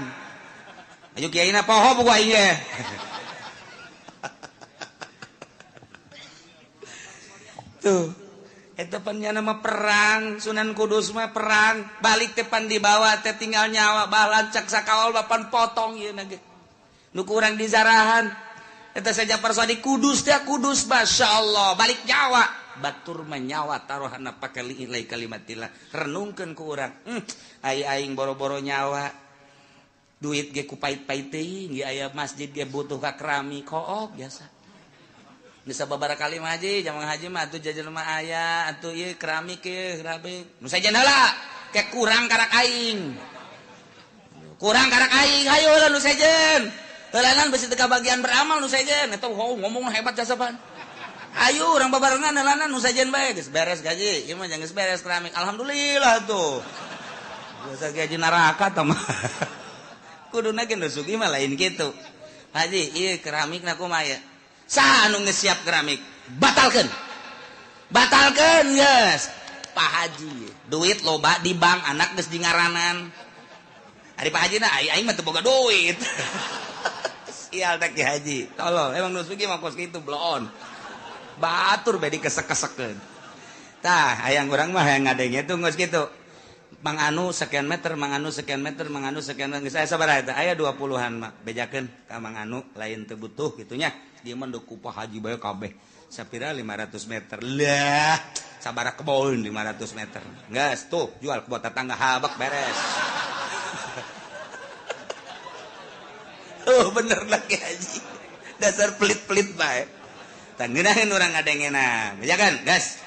ayo kiaina poho buku aing ge tuh eta pan nya nama perang Sunan Kudus mah perang balik teh pan dibawa teh tinggal nyawa balancak sakaol bapan potong ieu na ge nuku urang di zarahan eta saja persodi Kudus teh Kudus masyaallah balik nyawa batur menyawa taruhana pake liilai kalimatillah renungkeun ku urang ai aing boro-boro nyawa duit ge ku pait-pait teuing ge aya masjid ge butuh ka keramik kook biasa bisa babara kali mah haji jamang haji mah atuh jajan mah aya atuh ieu keramik ieu keramik nu sajen heula ke kurang karak aing hayu heula nu sejen heulanan besi teu kabagian beramal nu sejen eta ngomong hebat jasa pan. Ayo urang babarengan heulanan nu sejen bae geus beres gaji ieu mah geus beres keramik alhamdulillah tuh. Biasa gaji neraka tah mah. Kuduna ge nu sugih mah lain kitu. Haji ieu keramikna kumaha ieu? Saha anu geus siap keramik? Batalkeun. Batalkeun geus. Pak Haji duit loba di bank anak geus di ngaranan. Ari Pak Haji na aing mah teu boga duit. Sial tak Ki Haji. Tolol emang nu sugih mah kos kitu bloon. Batur bae dikesek-kesekeun. Tah hayang urang mah hayang ngadenge tuh geus kitu. Mang Anu sekian meter, Mang Anu sekian meter, Mang Anu sekian meter. Geus aya sabaraha eta? Aya 20-an mah. Bejakeun ka Mang Anu lain teu butuh kitu nya. Dia mah deuk ku Pak Haji bae kabeh. Sapira 500 meter. Lah, sabaraha kebon 500 meter. Geus tuh jual ke tetangga habak beres. Oh bener lagi Haji. Dasar pelit-pelit bae. Tangeunaheun urang ngadengena. Bejakan, gas.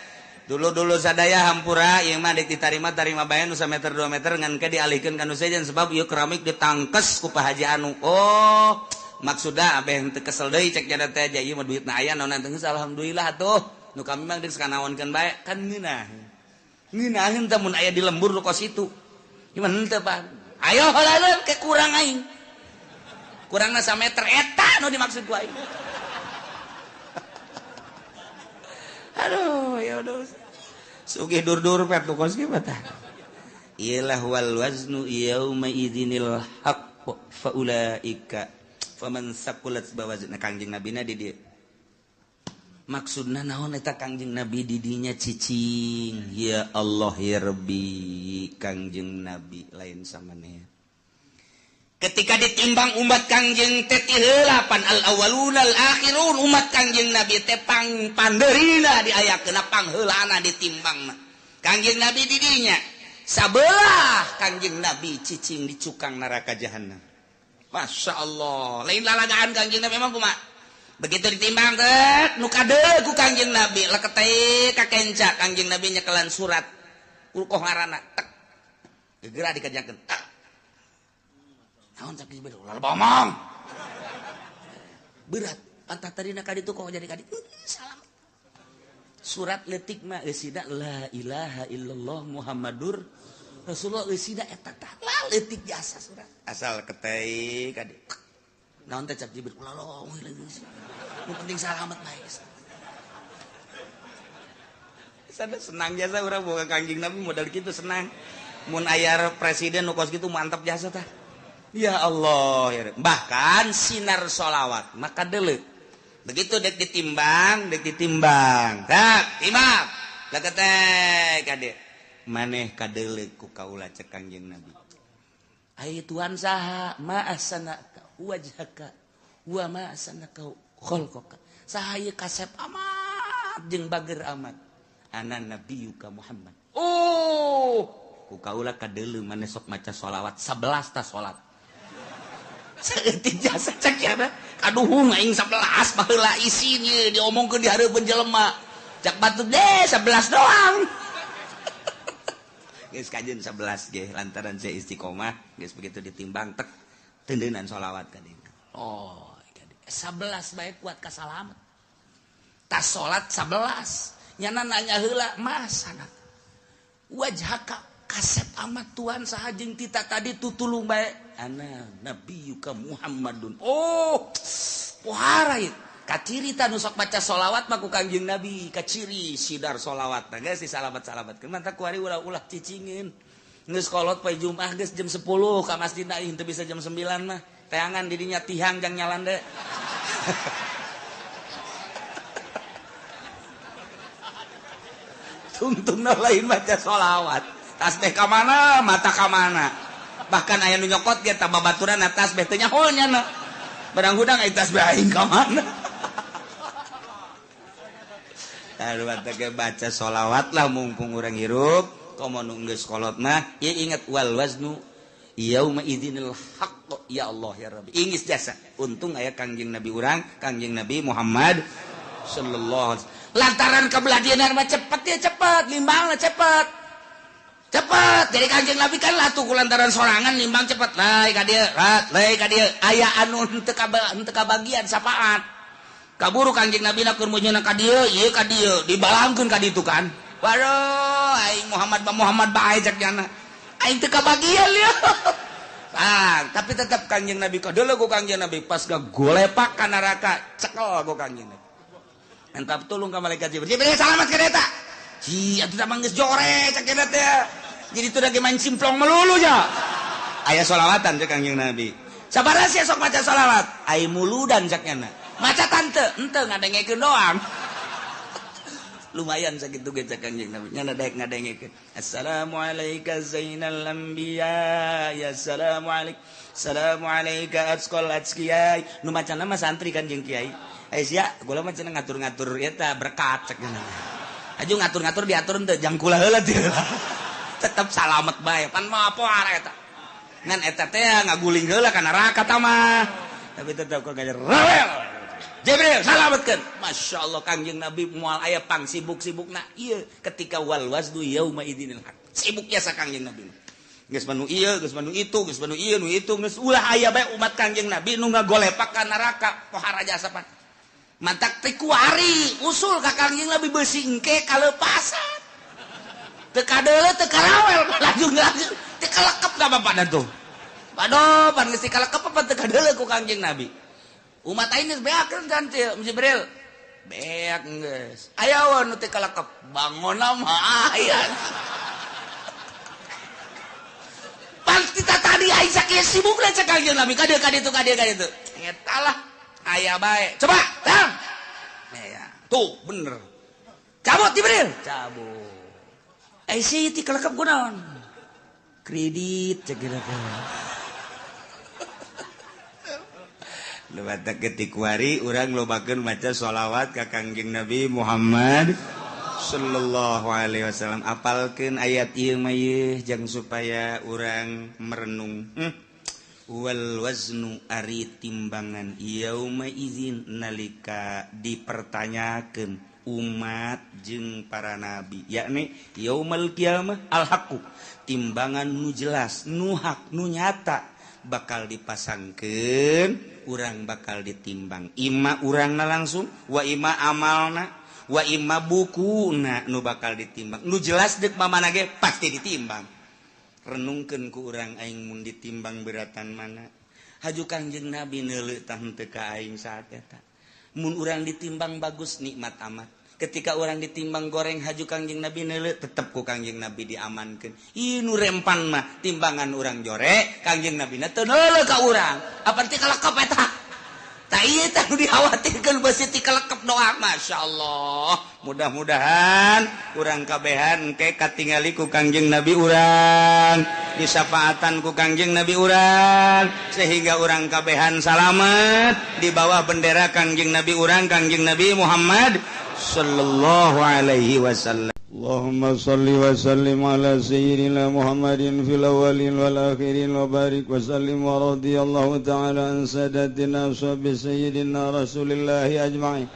Dulu-dulu sadaya hampura ieu mah deuk ditarima tarima bae nu sameter 2 meter ngan ke dialihkeun ka nu sejen sebab ieu keramik ditangkes ku Pak Haji anu. Oh, maksudna abeh teu kesel deui cek jada teh ieu mah duitna aya naon teh alhamdulillah atuh. Nu kami mah geus kanaonkeun bae kan ngeunah. Ngeunaheun teh mun aya di lembur nu kos itu. Gimana henteu Pak? Ayo heula ke kurang aing. Kurangna sameter eta nu dimaksud ku aing. Aduh, ya udah. Sugih dur-dur pet nu kos kieu tah. Ilah wal waznu yauma idzinil haqq fa ulaika faman saqulat bawazna Kangjeng Nabina di dieu. Maksudna naon eta Kangjeng Nabi di dinya cicing. Ya Allah ya Rabbi, Kangjeng Nabi lain samaneh. Ketika ditimbang umat Kangjeng teh ti heula pan al awwalun al akhirun umat Kangjeng Nabi teh pang pandeurina diayakeun pangheulana ditimbangna. Kangjeng Nabi di dinya sabelah Kangjeng Nabi cicing di cukang neraka jahanam. Masya Allah, lain lalagaan Kangjeng Nabi emang kumaha? Begitu ditimbang teh nu kadeul ku Kangjeng Nabi leketeh ka kenca Kangjeng Nabi nyekelan surat urkoh ngaranna tek gegera dikajakeun tak. Naon cak Jibril ulah bomong. Berat, antah tadina ka ditu kok jadi ka ditu. Salam. Surat leutik mah eusina la ilaha illallah Muhammadur Rasulullah eusina eta tah la leutik jasa surat. Asal ketei ka ditu. Naon teh cak Jibril ulah lomong nu penting salamet bae. Sada senang jasa urang boga Kangjeng Nabi modal kitu senang. Mun aya presiden nu kos kitu mantap jasa tah. Ya Allah, ya. Bahkan sinar sholawat maka deuleu. Begitu dek ditimbang, tak timbang. Leketek kade. Maneh kadeuleu ku kaula cek Kangjeng Nabi. Ai Tuhan saha ma ahsanaka wajhaka wa ma ahsanaka khalqaka. Saha ieu kasep amat jeung bager amat. Ana nabiyuka Muhammad. Oh, ku kaula kadeuleu maneh sok maca sholawat 11 ta salat. Saeutik jasa cek ya kaduhung aing 11 baheula isin ieu diomongkeun di hareupeun jelema. Cak batu deh 11 doang. Geus kajeun 11 ge lantaran saya istiqomah geus begitu ditimbang tek tendeunan sholawat ka dieu. Oh, 11 bae kuat ka salamet. Tas salat 11. Nyana nanya heula mas sanak. Wajhaka kasep amat Tuhan saha jeung tita tadi tutulung bae. Ana nabiyuka Muhammadun. Oh, pohara ieu. Kaciri ta nu sok maca sholawat mah ku Kangjeng Nabi, kaciri sidar sholawat. Nah geus disalamat-salamatkeun. Mantap ku ari ulah-ulah cicingin. Geus kolot poe Jumat geus jam 10 ka masjid aing teu bisa jam 9 mah. Teangan di dinya tihang jang nyalande. Tungtungna lain maca sholawat. Tasbih ka mana, mata ka mana. Bahkan aya nu nyokot ge tambah baturan tasbih teh nyaho nya. Barang hudang aya tasbih aing ka mana. Aduh teh baca sholawat lah mumpung urang hirup, komo nu geus kolot mah ieu inget wal waznu yauma idzinil haqq ya Allah ya Rabbi. Ingis jasa. Untung aya Kangjeng Nabi urang, Kangjeng Nabi Muhammad sallallahu alaihi wasallam. Lantaran kabeladianan mah cepet ya cepet, limbangna cepet. Cepet jadi Kangjeng Nabi kan latuh ku lantaran sorangan limbang cepet lai ka dieu rat lai ka dieu aya anu henteu kabagian sapaat kaburu Kangjeng Nabi na keur meunyeuna ka dieu ieu ka dieu dibalangkeun ka ditu kan waduh aing Muhammad ba Muhammad bae cek nyana aing teu kabagian lieu ah tapi tetep Kangjeng Nabi kadeuleu ku Kangjeng Nabi pas gagolepak ka neraka cekel ku Kangjeng Nabi entap tulung ka malaikat Jibril Jibril salamat ka eta ci atuh mah geus jore cek eta teh. Jadi itu lagi main simplong melulu ya. Aya sholawatan cek Kangjeng Nabi. Sabaraha sia sok maca sholawat? Ai muludan cek nyana. Maca tante, henteu ngadengekeun doang. Lumayan sakitu ge cek Kangjeng Nabi. Nyana daek ngadengekeun. Assalamualaika zainal anbiya, ya assalamualaik. Assalamualaika atqal atqiyai. Nu macana mah santri kan jeung kiai. Ai sia, gula mah cenah ngatur-ngatur eta berkat cek nyana. Aju ngatur-ngatur diatur henteu jang kula heula teu. Tetep salamet bae pan mah poar eta ngan eta teh ngaguling heula ka neraka ta mah tapi tetep kok gajer rewel Jibril salametkeun. Masya Allah Kangjeng Nabi moal aya pang sibuk-sibukna ieu ketika wal waznu yauma idzinil haq. Sibuk biasa Kangjeng Nabi. Geus manu ieu, geus manu itu, geus manu ieu nu itu, geus ulah aya bae umat Kangjeng Nabi nu ngagolepak ka neraka pohara jasa pan. Mantak teh kuari usul ka Kangjeng Nabi beusi engke kalepasan. Teu kadeuleu teu karawel laju-laju teu kalekep ka bapana tuh. Aduh, pan geus kalekep apa teu kadeuleu ku Kangjeng Nabi. Umat aing geus beakeun kan Jibril. Beak geus. Aya nu teu kalekep, bangonna mah aya. Pan kita tadi aing sakieu sibukna cek Kangjeng Nabi ka dieu ka ditu ka dieu ka ditu. Eta lah aya bae. Coba, tang. Ya, tuh bener. Cabut Jibril, cabut. Eh sih ti kalekep kunaon? Kredit cek kira. Lewat ketikwari urang lobakeun maca sholawat ka Kangjeng Nabi Muhammad sallallahu alaihi wasallam. Apalkeun ayat ieu mah ieu jang supaya urang merenung. Wal waznu ari timbangan yauma idzin nalika dipertanyakeun umat jeung para nabi yakni yaumal qiyamah al haqqu timbangan nu jelas nu hak nu nyata bakal dipasangkeun urang bakal ditimbang ima urangna langsung wa ima amalna wa ima bukuna nu bakal ditimbang nu jelas deuk mamana ge pasti ditimbang. Renungkeun ku urang aing mun ditimbang beratan mana haju Kangjeng Nabi neuleuh tah henteu ka aing saat eta. Mun urang ditimbang bagus nikmat amat. Ketika orang ditimbang goreng haju Kangjeng Nabi neuleuh tetep ku Kangjeng Nabi diamankeun. Ih nu rempan mah timbangan urang jore Kangjeng Nabi na teu neuleuh ka urang. Apa teh kalekep eta? Tah ieu teh nu dikhawatirkeun beusi ti kalekep doa. Masyaallah. Mudah-mudahan urang kabehan engke katingali ku Kangjeng Nabi urang, disafaatan ku Kangjeng Nabi urang sehingga urang kabehan salamet di bawah bendera Kangjeng Nabi urang, Kangjeng Nabi Muhammad sallallahu alaihi wasallam. Allahumma salli wa sallim ala sayyidina Muhammadin fil awwalin wal akhirin wa barik wa sallim wa radiyallahu ta'ala an sadatina ashabi sayyidina Rasulillahi ajma'in.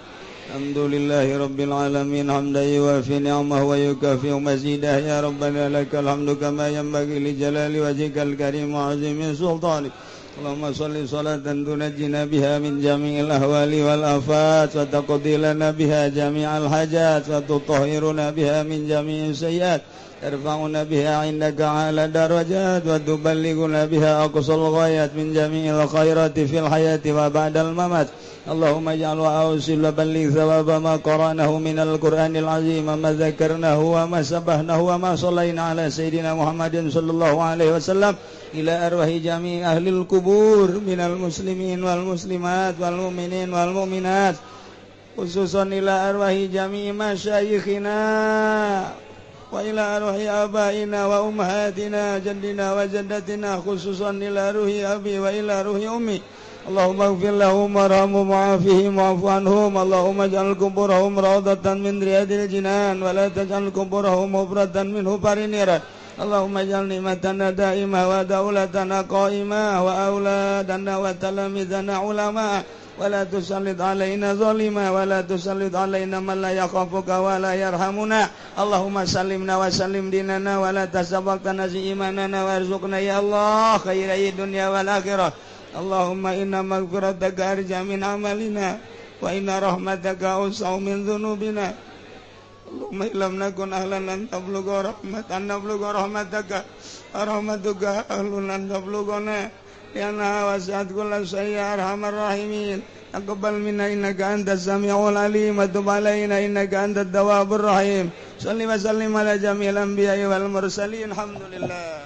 Alhamdulillahi rabbil alamin hamdan yuwafi ni'amahu wa yukafi mazidah ya rabbana lakal hamdu kama yanbaghi li jalali wajhikal karim wa 'azimi sultanik. Allahumma salli salatan tunajjina biha min jami'il ahwali wal afat wa taqdi lana biha jami'al hajat wa tutahhiruna biha min jami'is sayyiat tarfa'una biha 'indaka 'ala darajat wa tuballighuna biha aqsal ghayat min jami'il khairati fil hayati wa ba'dal mamat. Allahumma ij'al wa awsil wa balligh thawaba ma qara'nahu minal qur'anil azim ma dzakarnahu wa ma sabbahnahu wa ma shallaina ala sayyidina Muhammadin sallallahu alaihi wasallam ila arwahi jami' ahlil kubur minal muslimin wal muslimat wal mu'minin wal mu'minat khususan ila arwahi jami' masyayikhina wa ila arwahi abaina wa ummahatina jaddina wa jaddatina khususan ila ruhi abi wa ila ruhi ummi. Allahumma ighfir lahum warhamhum wa'afihim wa'fu anhum. Allahumma ij'al kuburahum rawdatan min riyadil jinan wa la taj'al kuburahum hubratan min hubarin niran. Allahumma ij'al ni'matana da'imah wa daulatana qa'imah wa auladana wa talamizana ulama wa la tusallit alaina zalima wa la tusallit alaina man la yakhafuka wa la yarhamuna. Allahumma sallimna wa sallim dinana wa la tasabaqtana imanana warzuqna ya Allah khairai dunya wal akhirah. Allahumma inna maghfirataka arja min amalina wa inna rahmataka awsa'u min dhunubina. Allahumma illam nakun ahlan an tablugha rahmatan nablugha rahmataka rahmatuka ahlun an tablughana lianna wasi'at kulla syai'in ya arhamar rahimin. Taqabbal minna innaka antas samiul alim wa tub alaina innaka antat tawwabur rahim. Shalli wa sallim ala jami'il anbiya'i wal mursalin. Alhamdulillah.